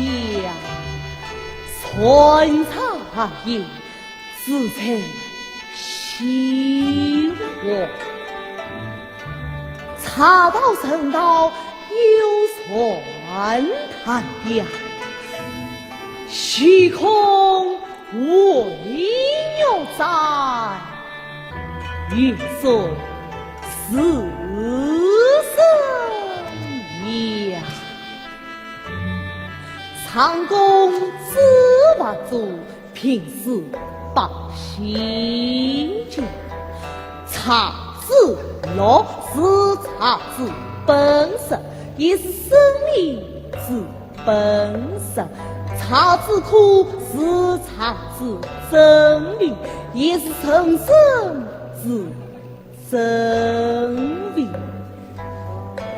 春茶也，自在心怀。 茶道成道，有传谈呀。虚空唯玉簪，云水似水呀。长工知佛祖， 平时百姓间。茶之乐是茶之本身，亦是生命之本身。茶之苦是茶之真味，亦是人生之 真味。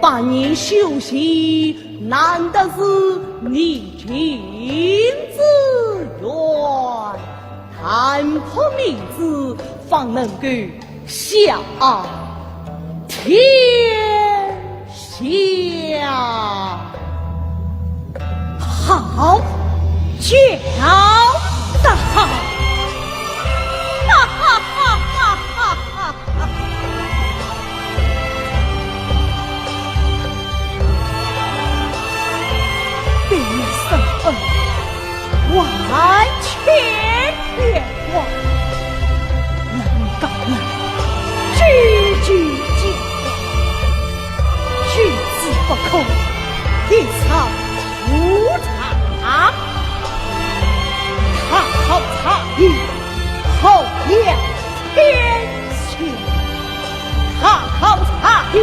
百年修行，难得是逆境之缘。踏破迷津，方能够晓天下。好，教得好！哈哈哈哈哈哈！ 比身恩，万千变化，能高能，句句皆化，句句不空，一草无常。大好茶艺，好了 天下，大好茶艺，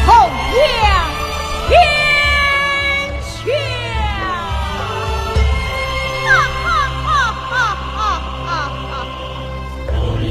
弘扬天下。哈哈哈哈哈哈！万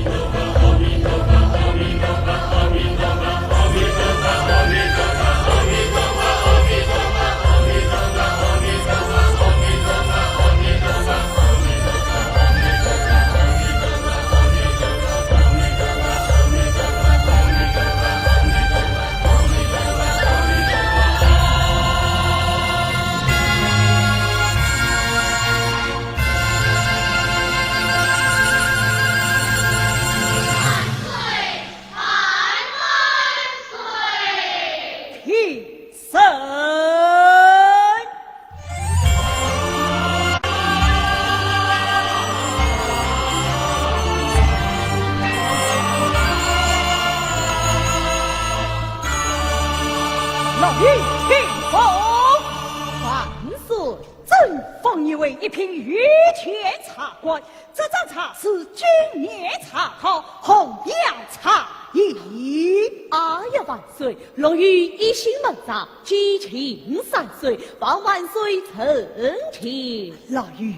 岁！万万岁！平身。 老爷请坐。万岁。朕封你为一品御前茶官，这盏茶是今年茶考，弘扬茶艺。哎呀，万岁， 老爷一心问茶，寄情山水，望万岁成全。老爷。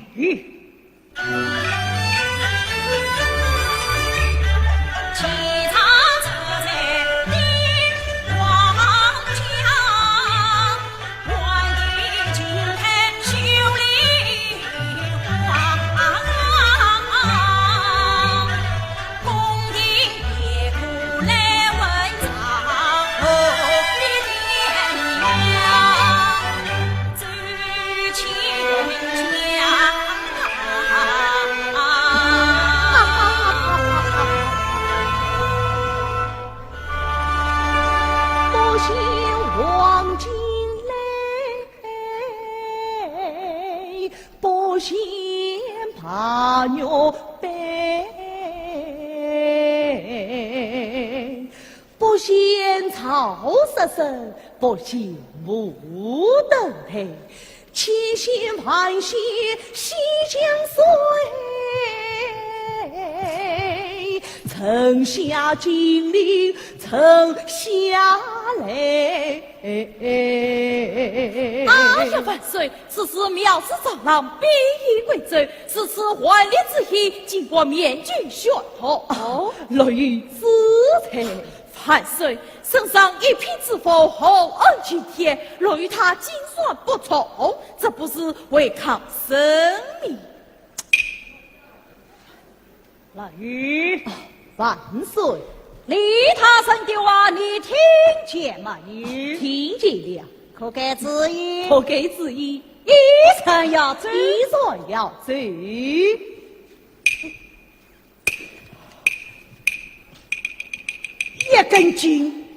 老实说，不嫌我登台，千险万险险相随。臣下尽力，臣下来。哎呀，万岁！此次妙旨招郎，便衣贵胄，是此万里之行，经过面君宣读。哦，落于子才。万岁，圣上一品之福，厚恩青天，落于他竟然不从，这不是违抗圣命？ 老爷。啊，万岁。李大人的话，你听见没有？听见了。可改主意？可改主意？依然要走？依然要走。一根筋。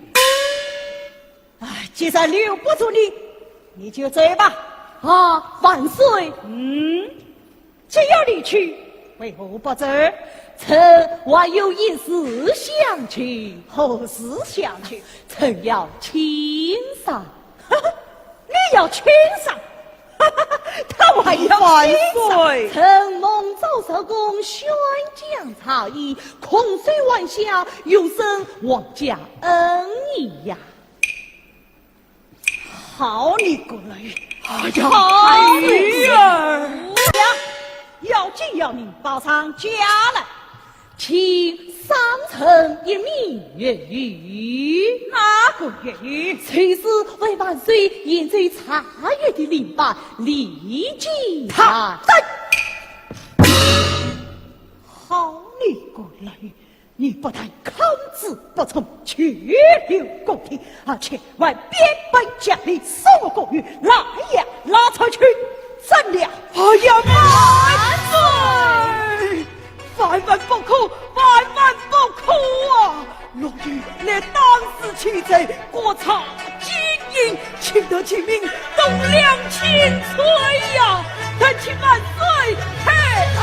啊，既然留不住你，你就走吧。啊，万岁。嗯。 只要你去，为何不走？臣还有一事相求。何事相求？臣要请上。你要请上？他还要请上？万岁！臣蒙召入宫，宣讲茶艺，空受晚霞，有损皇家恩义呀。 好你个雷！哎呀，好你个雷！哎呀，要紧要紧，报上假来，请赏臣一名乐语。哪个乐语？就是为万岁演奏茶乐的领班李靖。他在。好你个雷！ 你不但口齿不清，曲流共鸣，而且还变本加厉，说我过于拉呀拉出去，怎了？哎呀，万岁！万万不可，万万不可啊！落于你当世奇才，国策经营， 请得其民，栋梁千岁呀！但请万岁开恩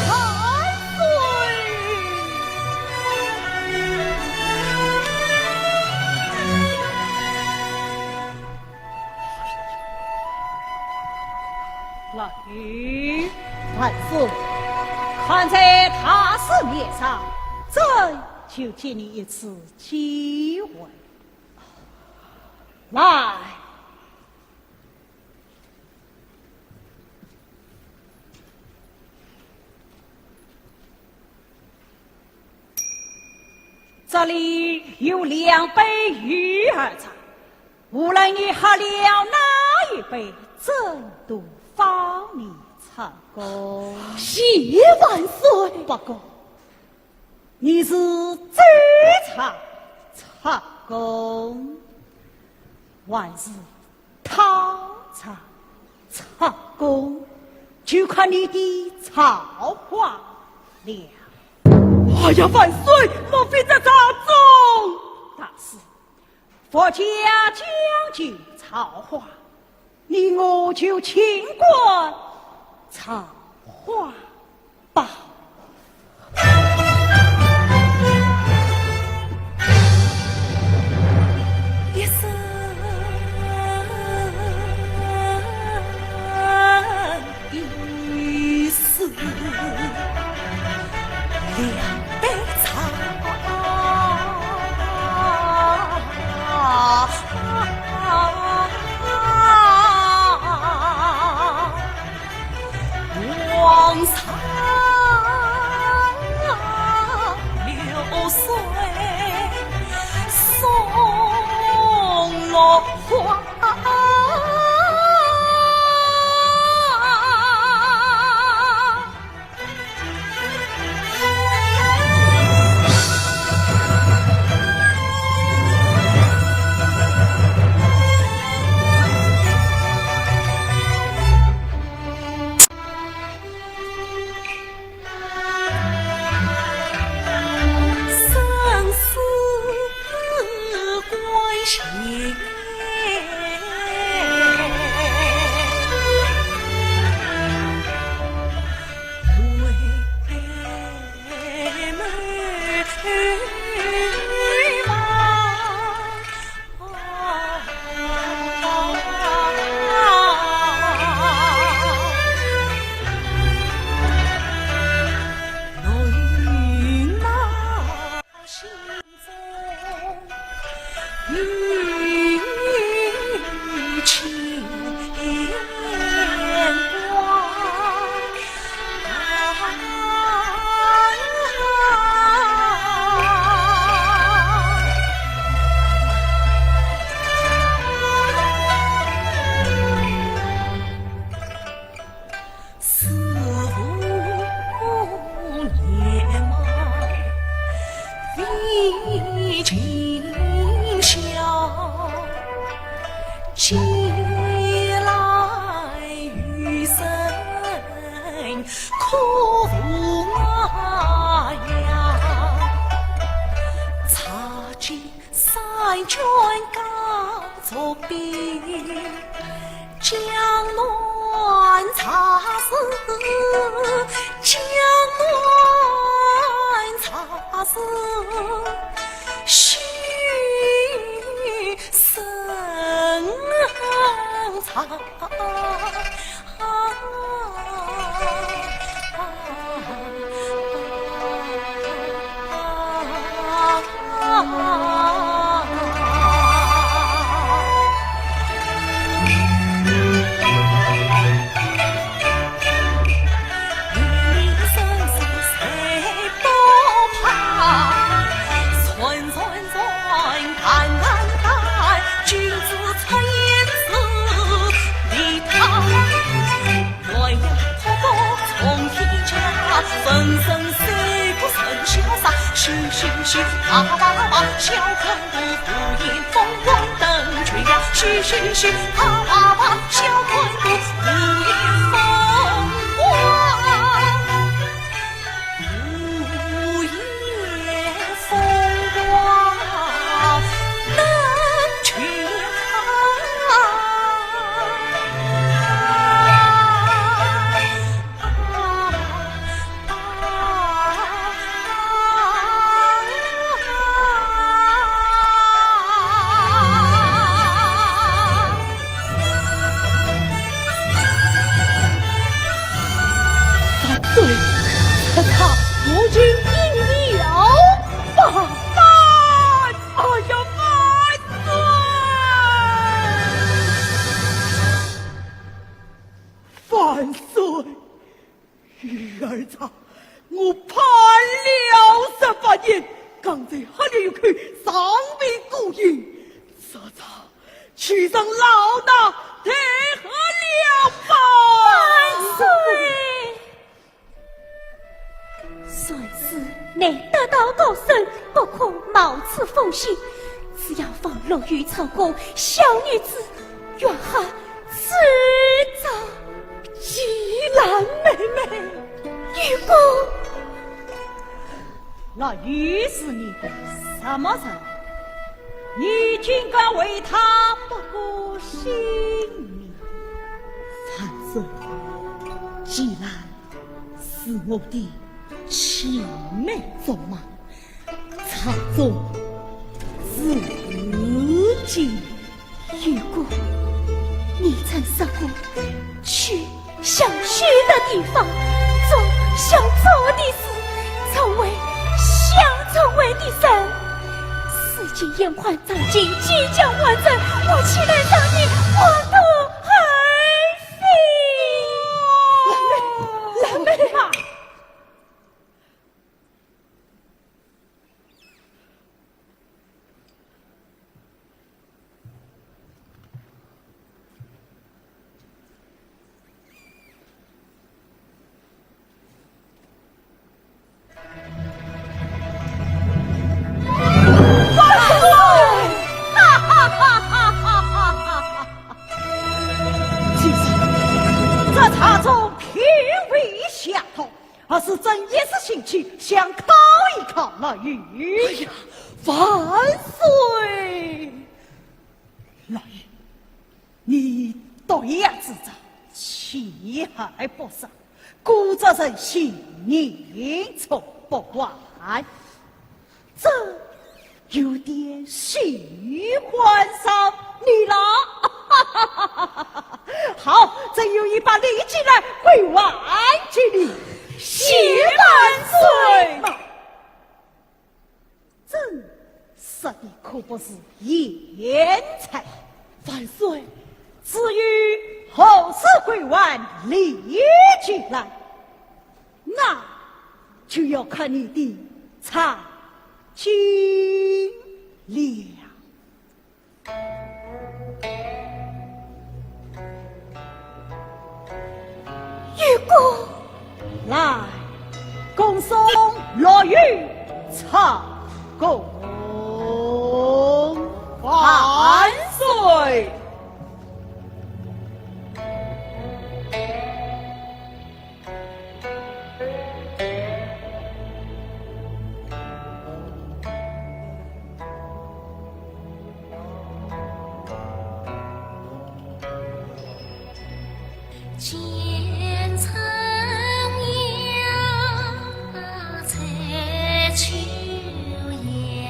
万岁！老爷。万岁。看在大事面上，朕就给你一次机会。 来。这里有两杯鱼儿茶，无论你喝了哪一杯，朕都封你成功。谢万岁。不过， 你是走茶成功，还是讨茶成功，就看你的造化了。哎呀，万岁，莫非这茶中大事？ 佛家讲究造化，你我就静观造化吧。一生一世 两杯茶，黄茶前来有人可扶我呀？茶几三卷高桌边，江南茶事，江南茶事，须 深藏。万岁，此茶不饮饮了吧。万岁！哎呀，万岁！万岁！ 鱼儿茶，我盼了十八年，刚才喝了一口，尚未过瘾，这茶，岂容老衲再喝了吧？万岁！传书乃得道高僧，不可冒此风险。只要放陆羽出宫，小女子 月下自找。季兰妹妹。玉姑。陆羽是你的什么人？你竟敢为他不顾性命？万岁，季兰是我的青梅竹马， 茶中自尽。玉姑，你曾说过，去想去的地方，做想做的事，成为想成为的人。世间烟花照尽，即将完成，我岂能让你荒途而废？兰妹，兰妹。 其实，这茶中并未下毒，而是朕一时兴起，想考一考陆羽。哎呀，万岁！陆羽，你毒药自招，其害不少，果真是性命错不完。 朕有点喜欢上你了。好，朕有一把利剑来归还给你。谢万岁。朕说的可不是谗才。万岁。至于何时归还利剑来， 那就要看你的长进了。玉姑。来，恭送陆羽出宫。万岁。见春阳在秋阳，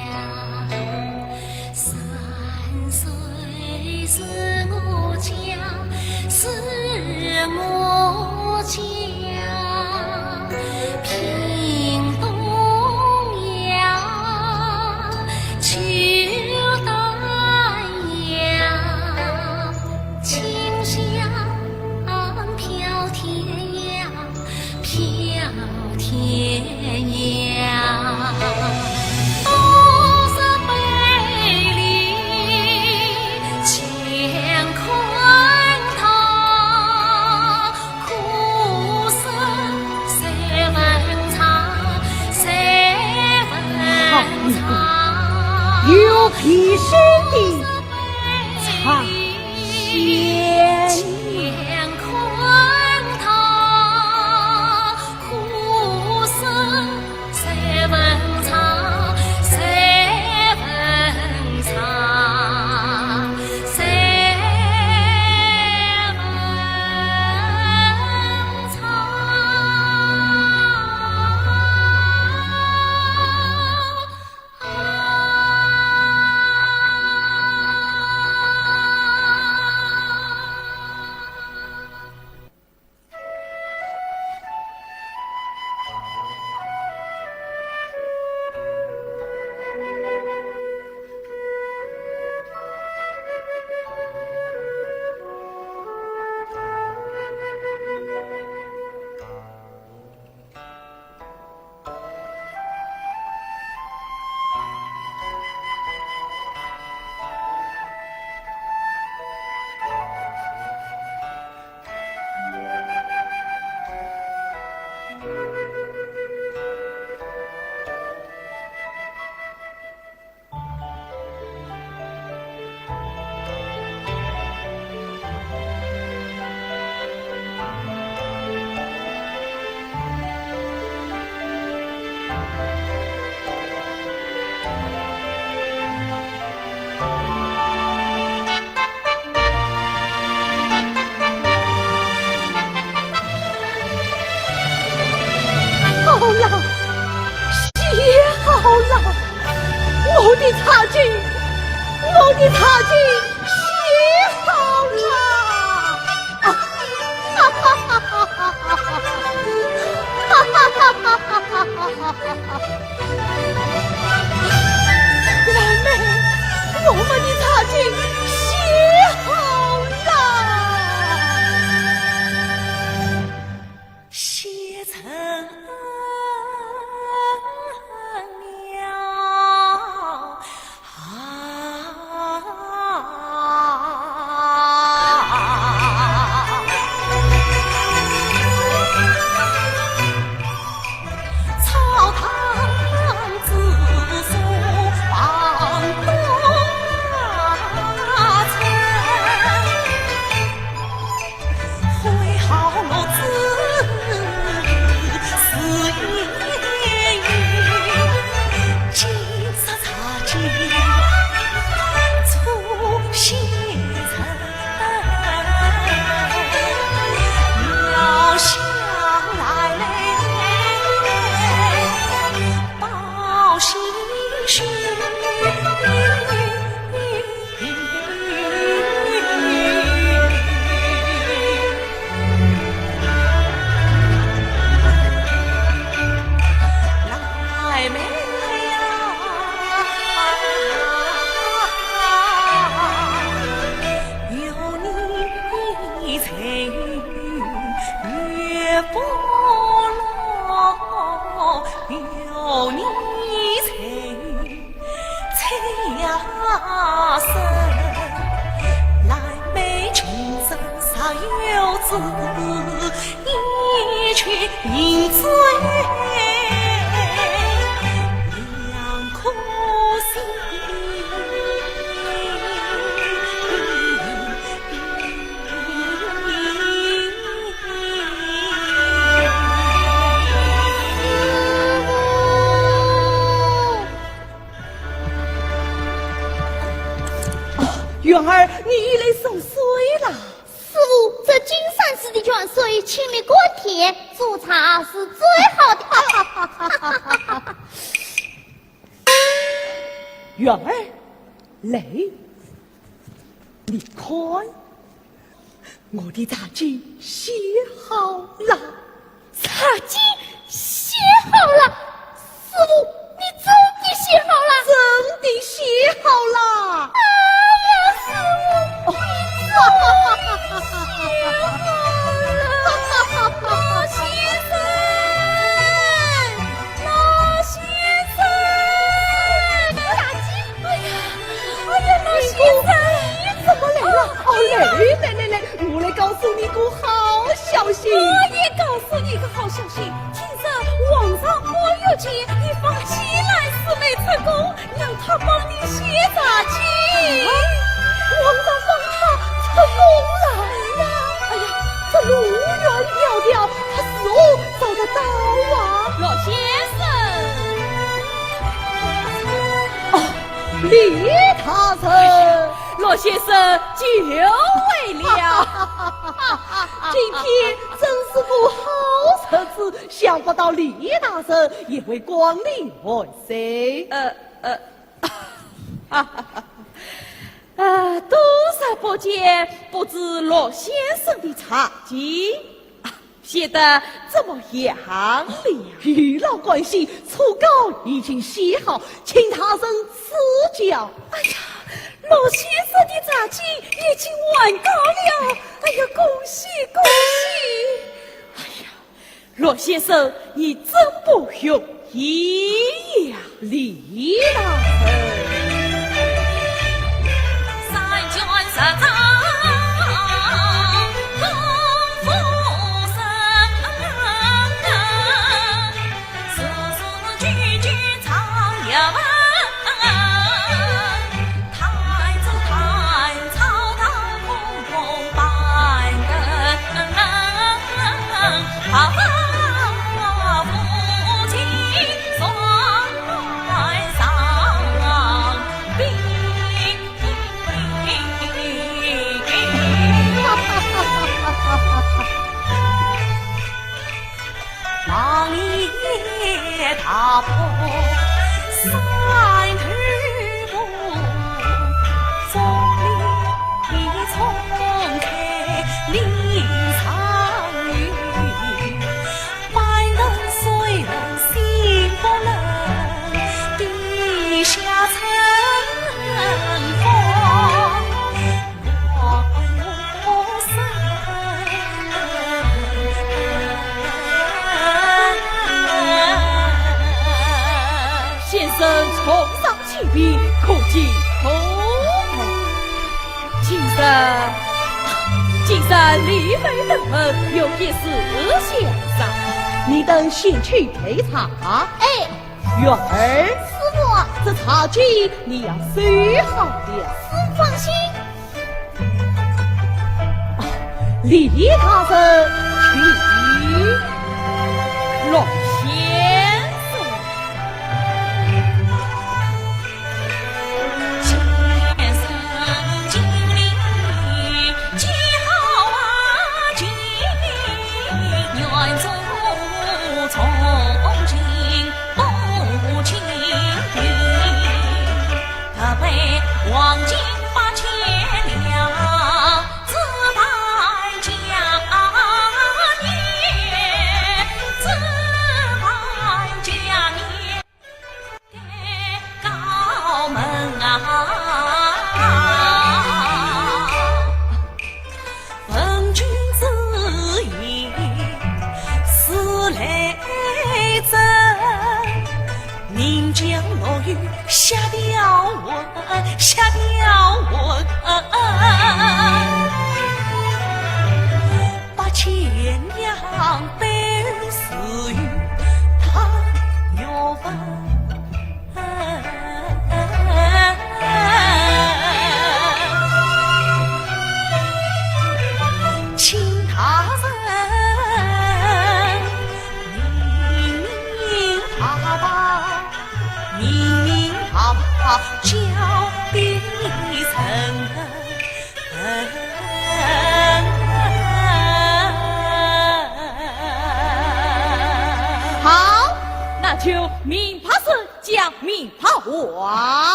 山水是我家，是我家。屏东阳，秋丹阳，清香飘天涯。 飘天涯。都说北里乾坤大，苦水谁能尝，谁能尝。有皮鞭的唱。 乾坤大，苦水谁能尝，谁能尝，谁能尝。 好了， 写好了，我的茶巾，我的茶巾写好了。哈哈哈哈哈哈！哈哈哈哈哈哈！兰妹，我们的茶巾写好了。 写成了啊。草堂之上房东啊， 哦，元儿，你又来送水了。师傅，这金山寺的泉水清丽甘甜，煮茶是最好的。元儿，来，你看，我的茶几洗好了。 茶几洗好了，师傅，你真的洗好了？真的洗好了。哎呀，师傅，你真的洗好了。老先生，老先生，茶几，哎呀，哎呀，老先生。你怎么来了？哦，来来来来，我来告诉你个好消息。我也告诉你个好消息，听说皇上宝玉姐，你访西兰师妹出宫，让她帮你写茶经。皇上访她出宫来了。哎呀，这路远迢迢，她如何找得到啊？老先生。哦，李大人。 老先生久违了。今天真是个好日子，想不到李大人也会光临寒舍。呃呃，啊，多少不见，不知老先生的茶经。 写得怎么样了？余老关心，初稿已经写好，请大人赐教。哎呀，老先生的茶经已经完稿了。哎呀，恭喜恭喜！哎呀，老先生，你真不容易呀。 李大人。先生重赏 清贫，可敬可爱。今日，今日李妃登门，有件事相商。你等先去备茶。哎，元儿，师傅，这茶几你要收好的。师傅放心。 李大人，请。老先生。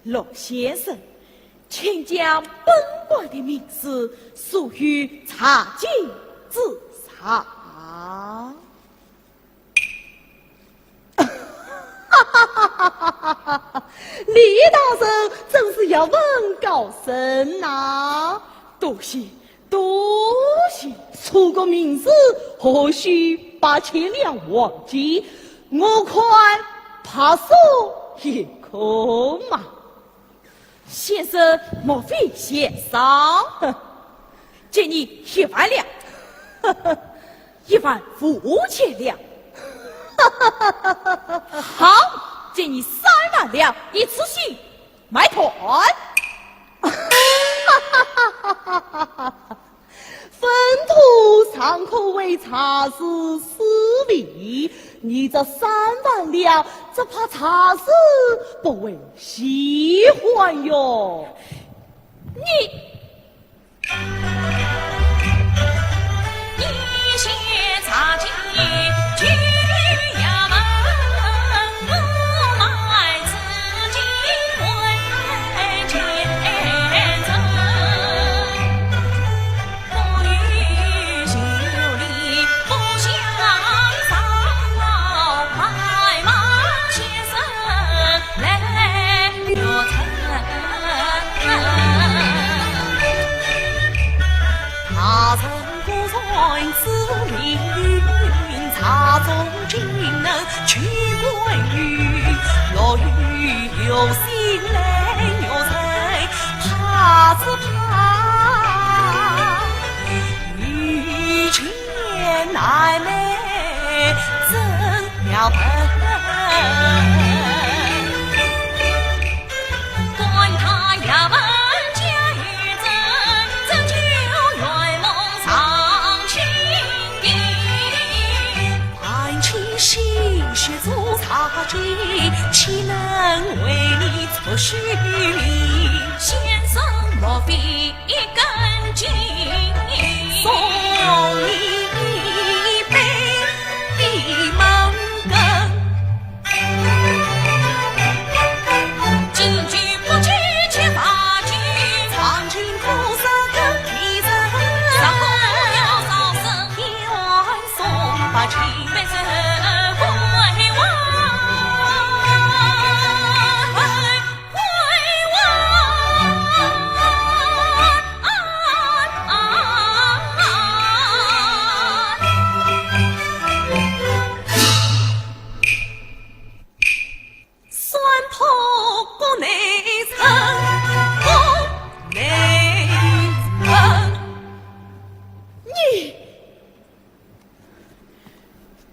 陆先生，请将本官的名字署于茶几之上。李大人真是一文高升呐！多谢，多谢。署个名字，何须八千两黄金？我看白署也可嘛。先生莫非嫌少？给你一万两。一万五千两。好，给你三万两，一次性买断。粪土尚可为茶树施肥，你这三万两，只怕茶树不会喜欢哟。你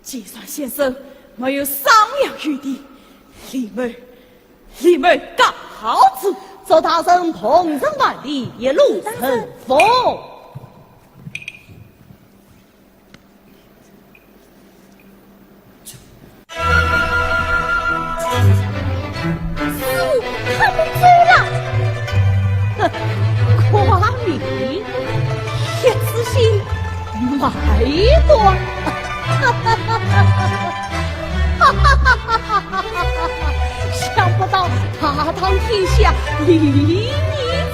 既然先生没有商量余地，李某，李某告辞。祝大人鹏程万里，一路顺风。师傅，他们走了。哼，孔明，一次性买断。想不到大唐天下礼义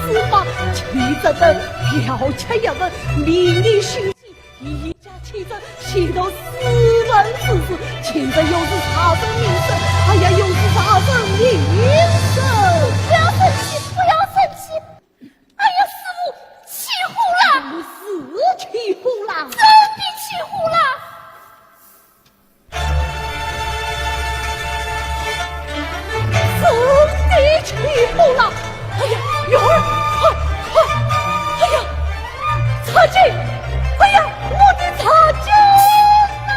之邦，竟然要吃一文名利心计，一 家七子，岂都四门之事，岂得有失大人名声？哎呀，有失大人名声！不要生气，不要生气！哎呀，师傅，气呼啦！是气呼啦！真的气呼啦！ 真的气呼啦！哎呀，女儿，快，快！哎呀，茶巾！哎呀，我的茶巾呐！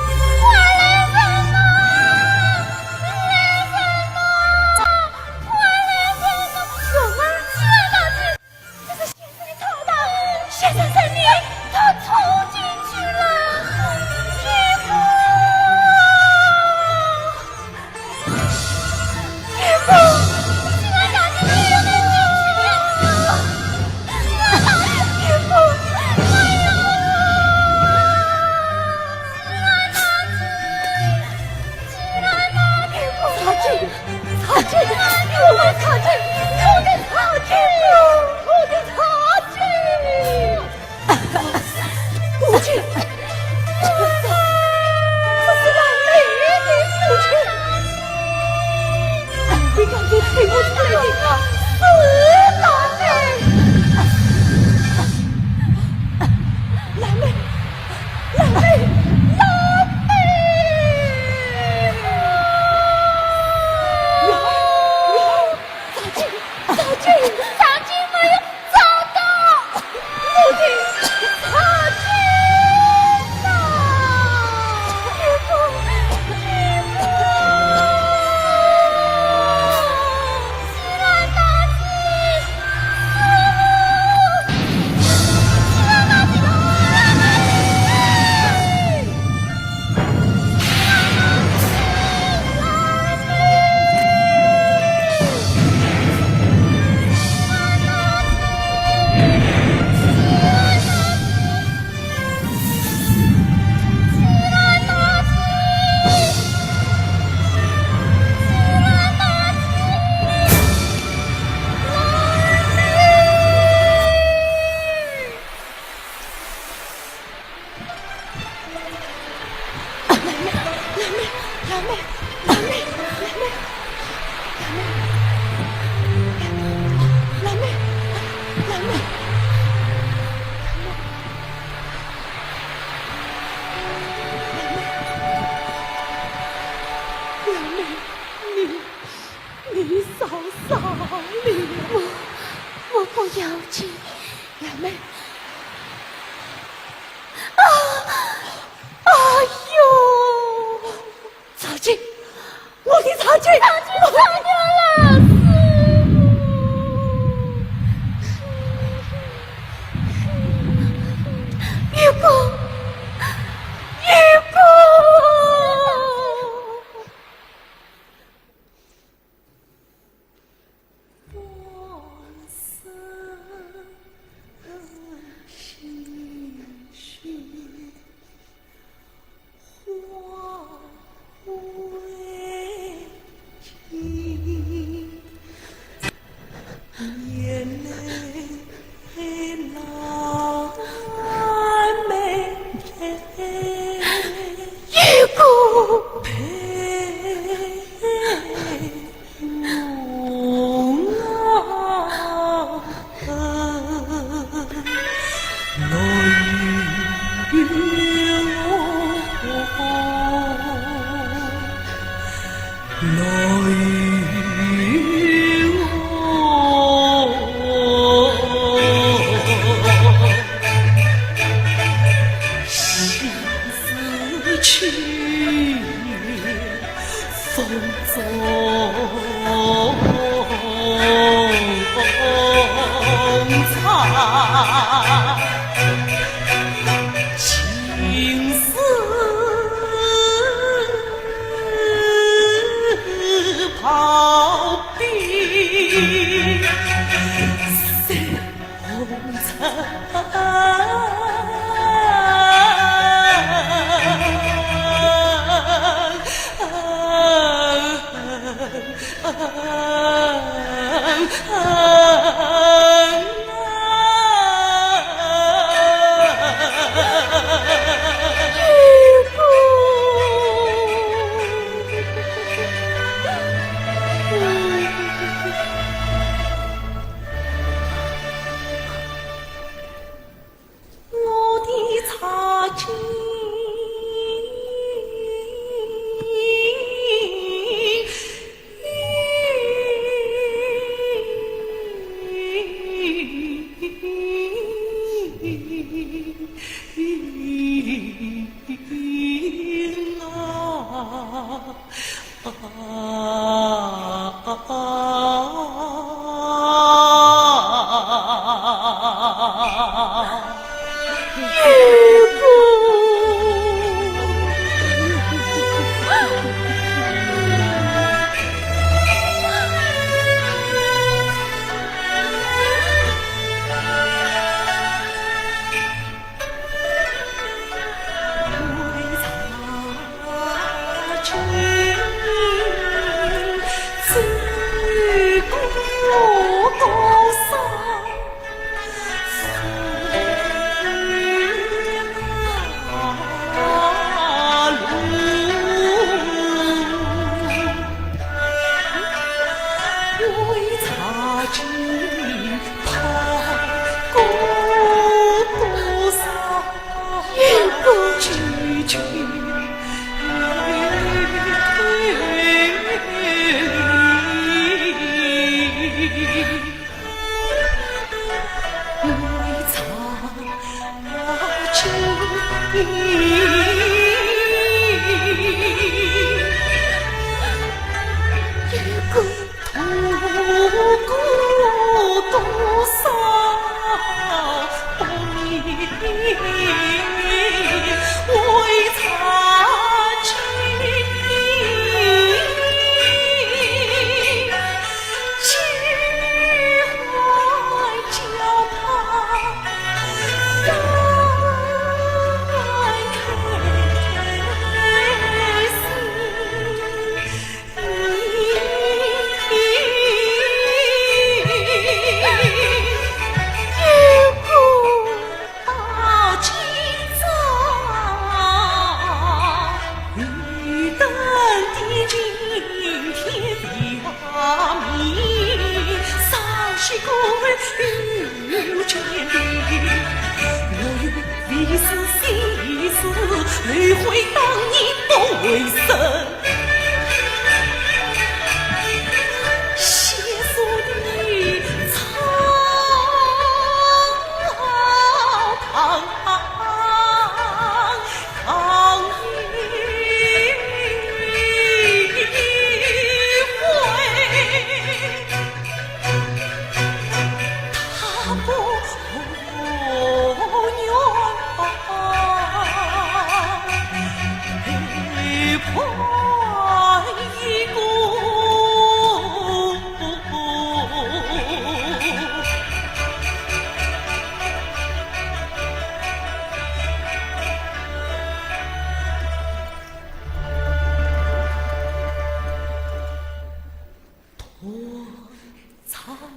快来人呐！姐，两妹。啊，哎呦，曹姐，我的曹姐，曹姐，曹姐，我的老师。 玉姑，玉姑。兰妹，兰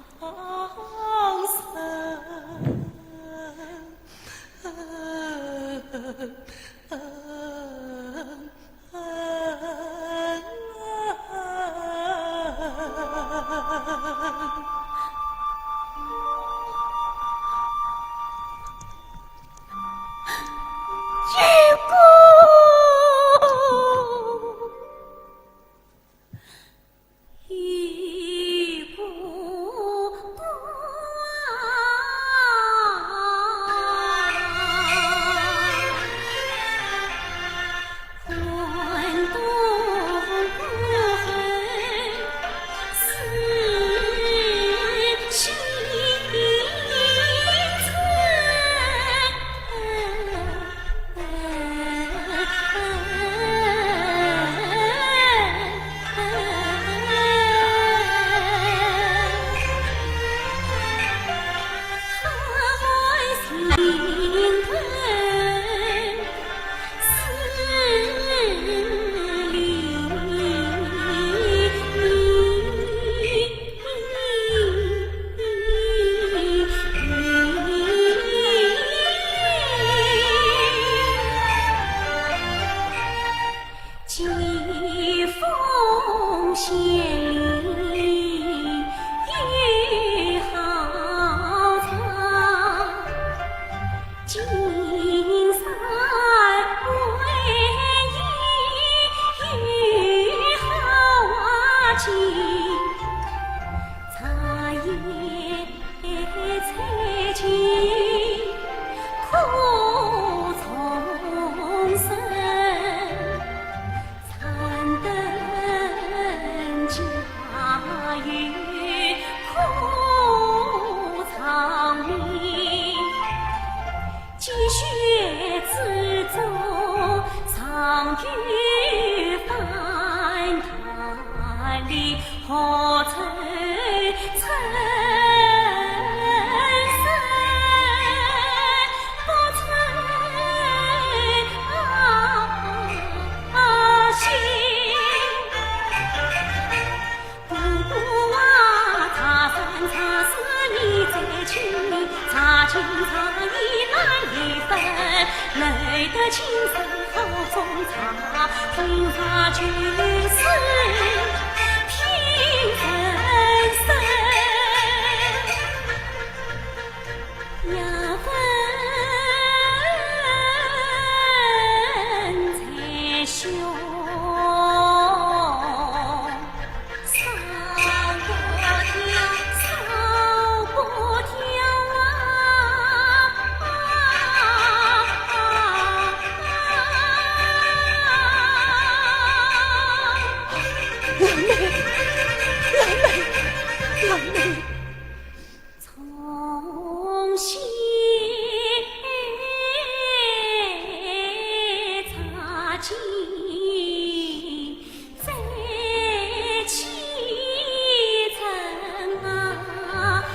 妹，兰妹。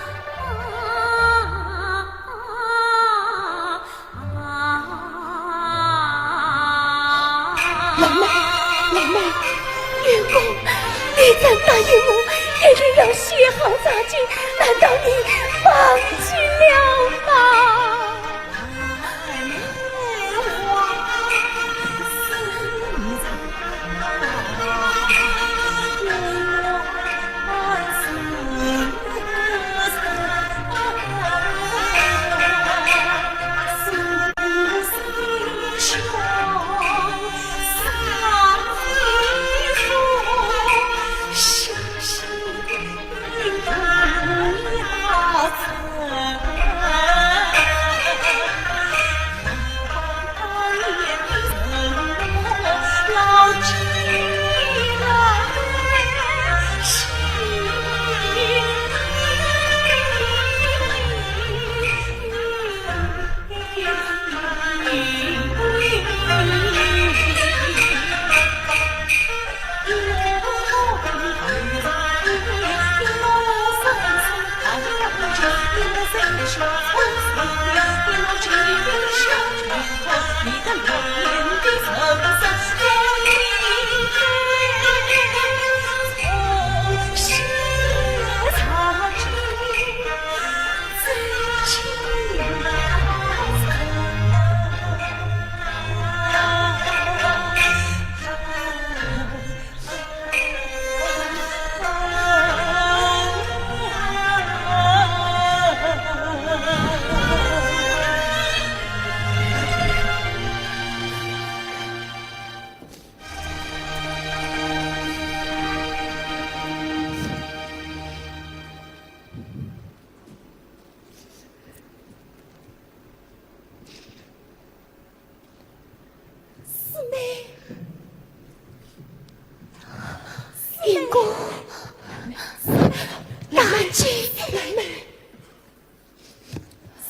兰妹，兰妹，愚公，你曾答应我一定要写好茶经，难道你忘记了吗？大姐，妹妹，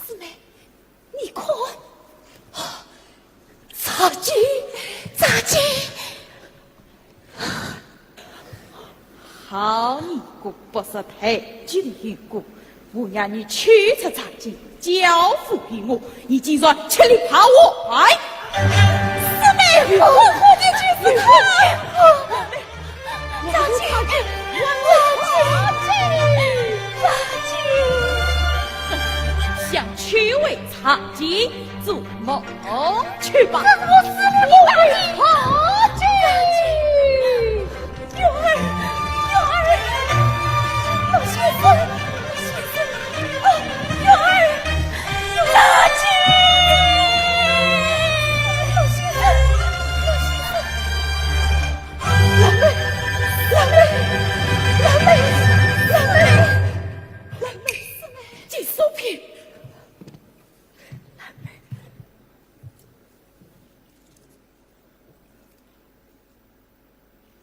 四妹，你看，茶几，茶几。好你个不识抬举的有过， 我要你取出茶几，交付给我，你竟然吃里扒外！四妹，我，我的就是他！茶几，茶几，茶几！想取回茶几，做梦去吧！我死了，你大姐！茶几！ 月儿，月儿，老先生，老先生，啊，月儿，月儿，老先生，老先生，兰妹，兰妹，兰妹，兰妹，兰妹，金锁片，兰妹。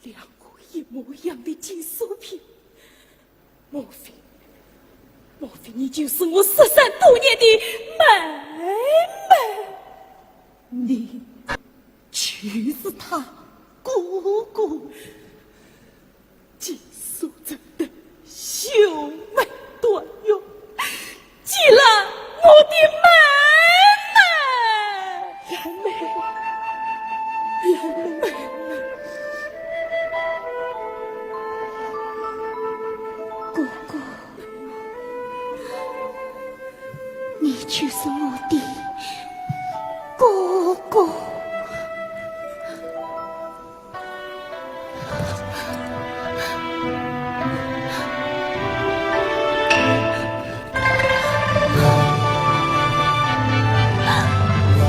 两个一模一样的金锁片，莫非，莫非你就是我失散多年的妹妹？你就是他哥哥。 金锁铮的兄妹段誉，救了我的妹妹。兰妹，兰妹。哥哥，你就是我的哥哥。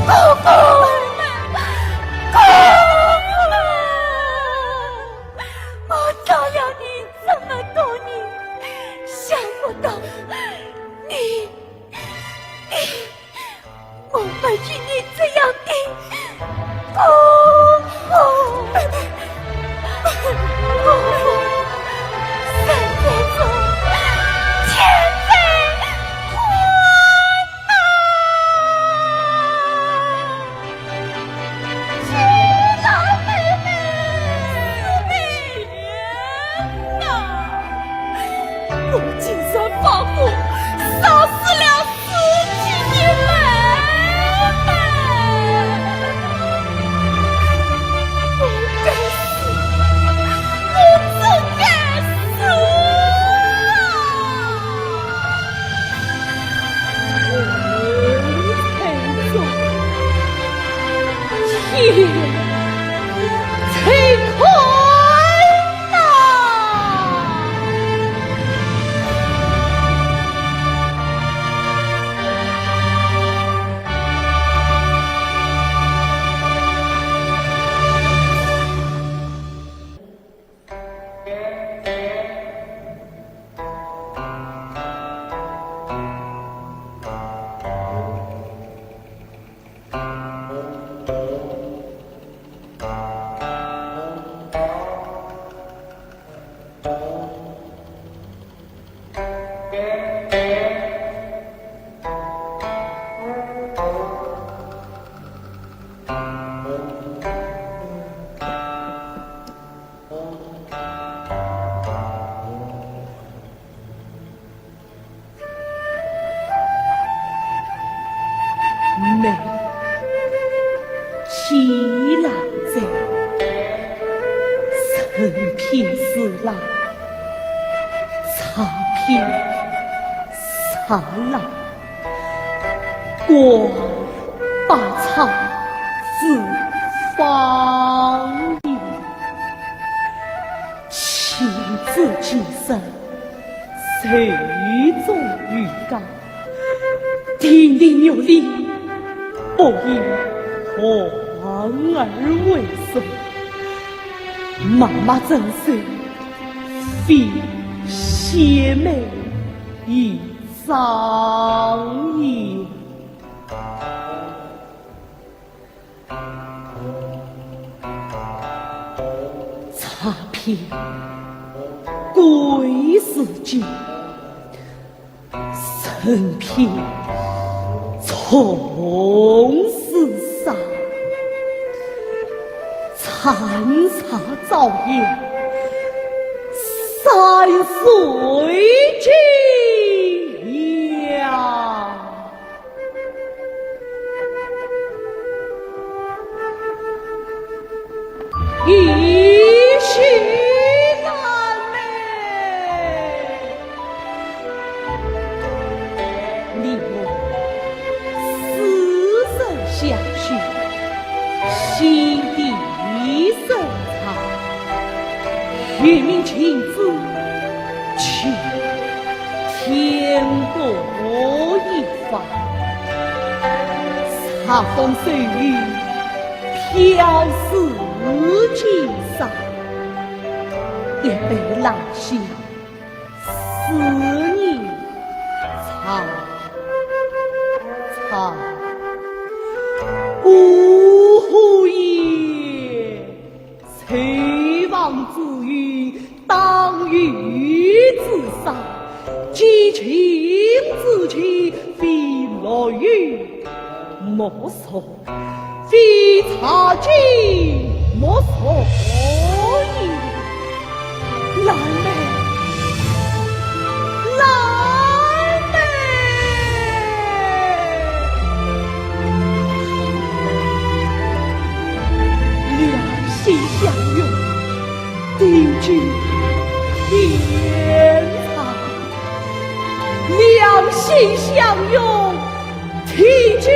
哥哥，哥哥，我照料你这么多年，想不到你，你 我没有你这样的哥哥。哥哥，山在高，天在宽呐。是啊，妹妹，妹妹。 啊！我竟然放火烧死了自己的妹妹！我该死，我真该死啊！ 妹，天冷哉，人便是冷，茶便是冷。 观百草之方也，情志健身，寿终于家，亭亭玉立，不亦乐而为之？脉脉沉睡，非先妹 已伤也。茶片世间，人品总是差，残茶朝阳，山水静呀。 一世难寐。你我四人相许，心地深长，月明情子，情天各一方。茶风愁雨， 飘似金沙，一杯兰香，思念长长。呜呼也！ 秋望子雨，当雨之沙，寄情之情，非落雨莫送，非茶尽莫送也。兰妹，兰妹。 两心相拥，定居天长。两心相拥，定居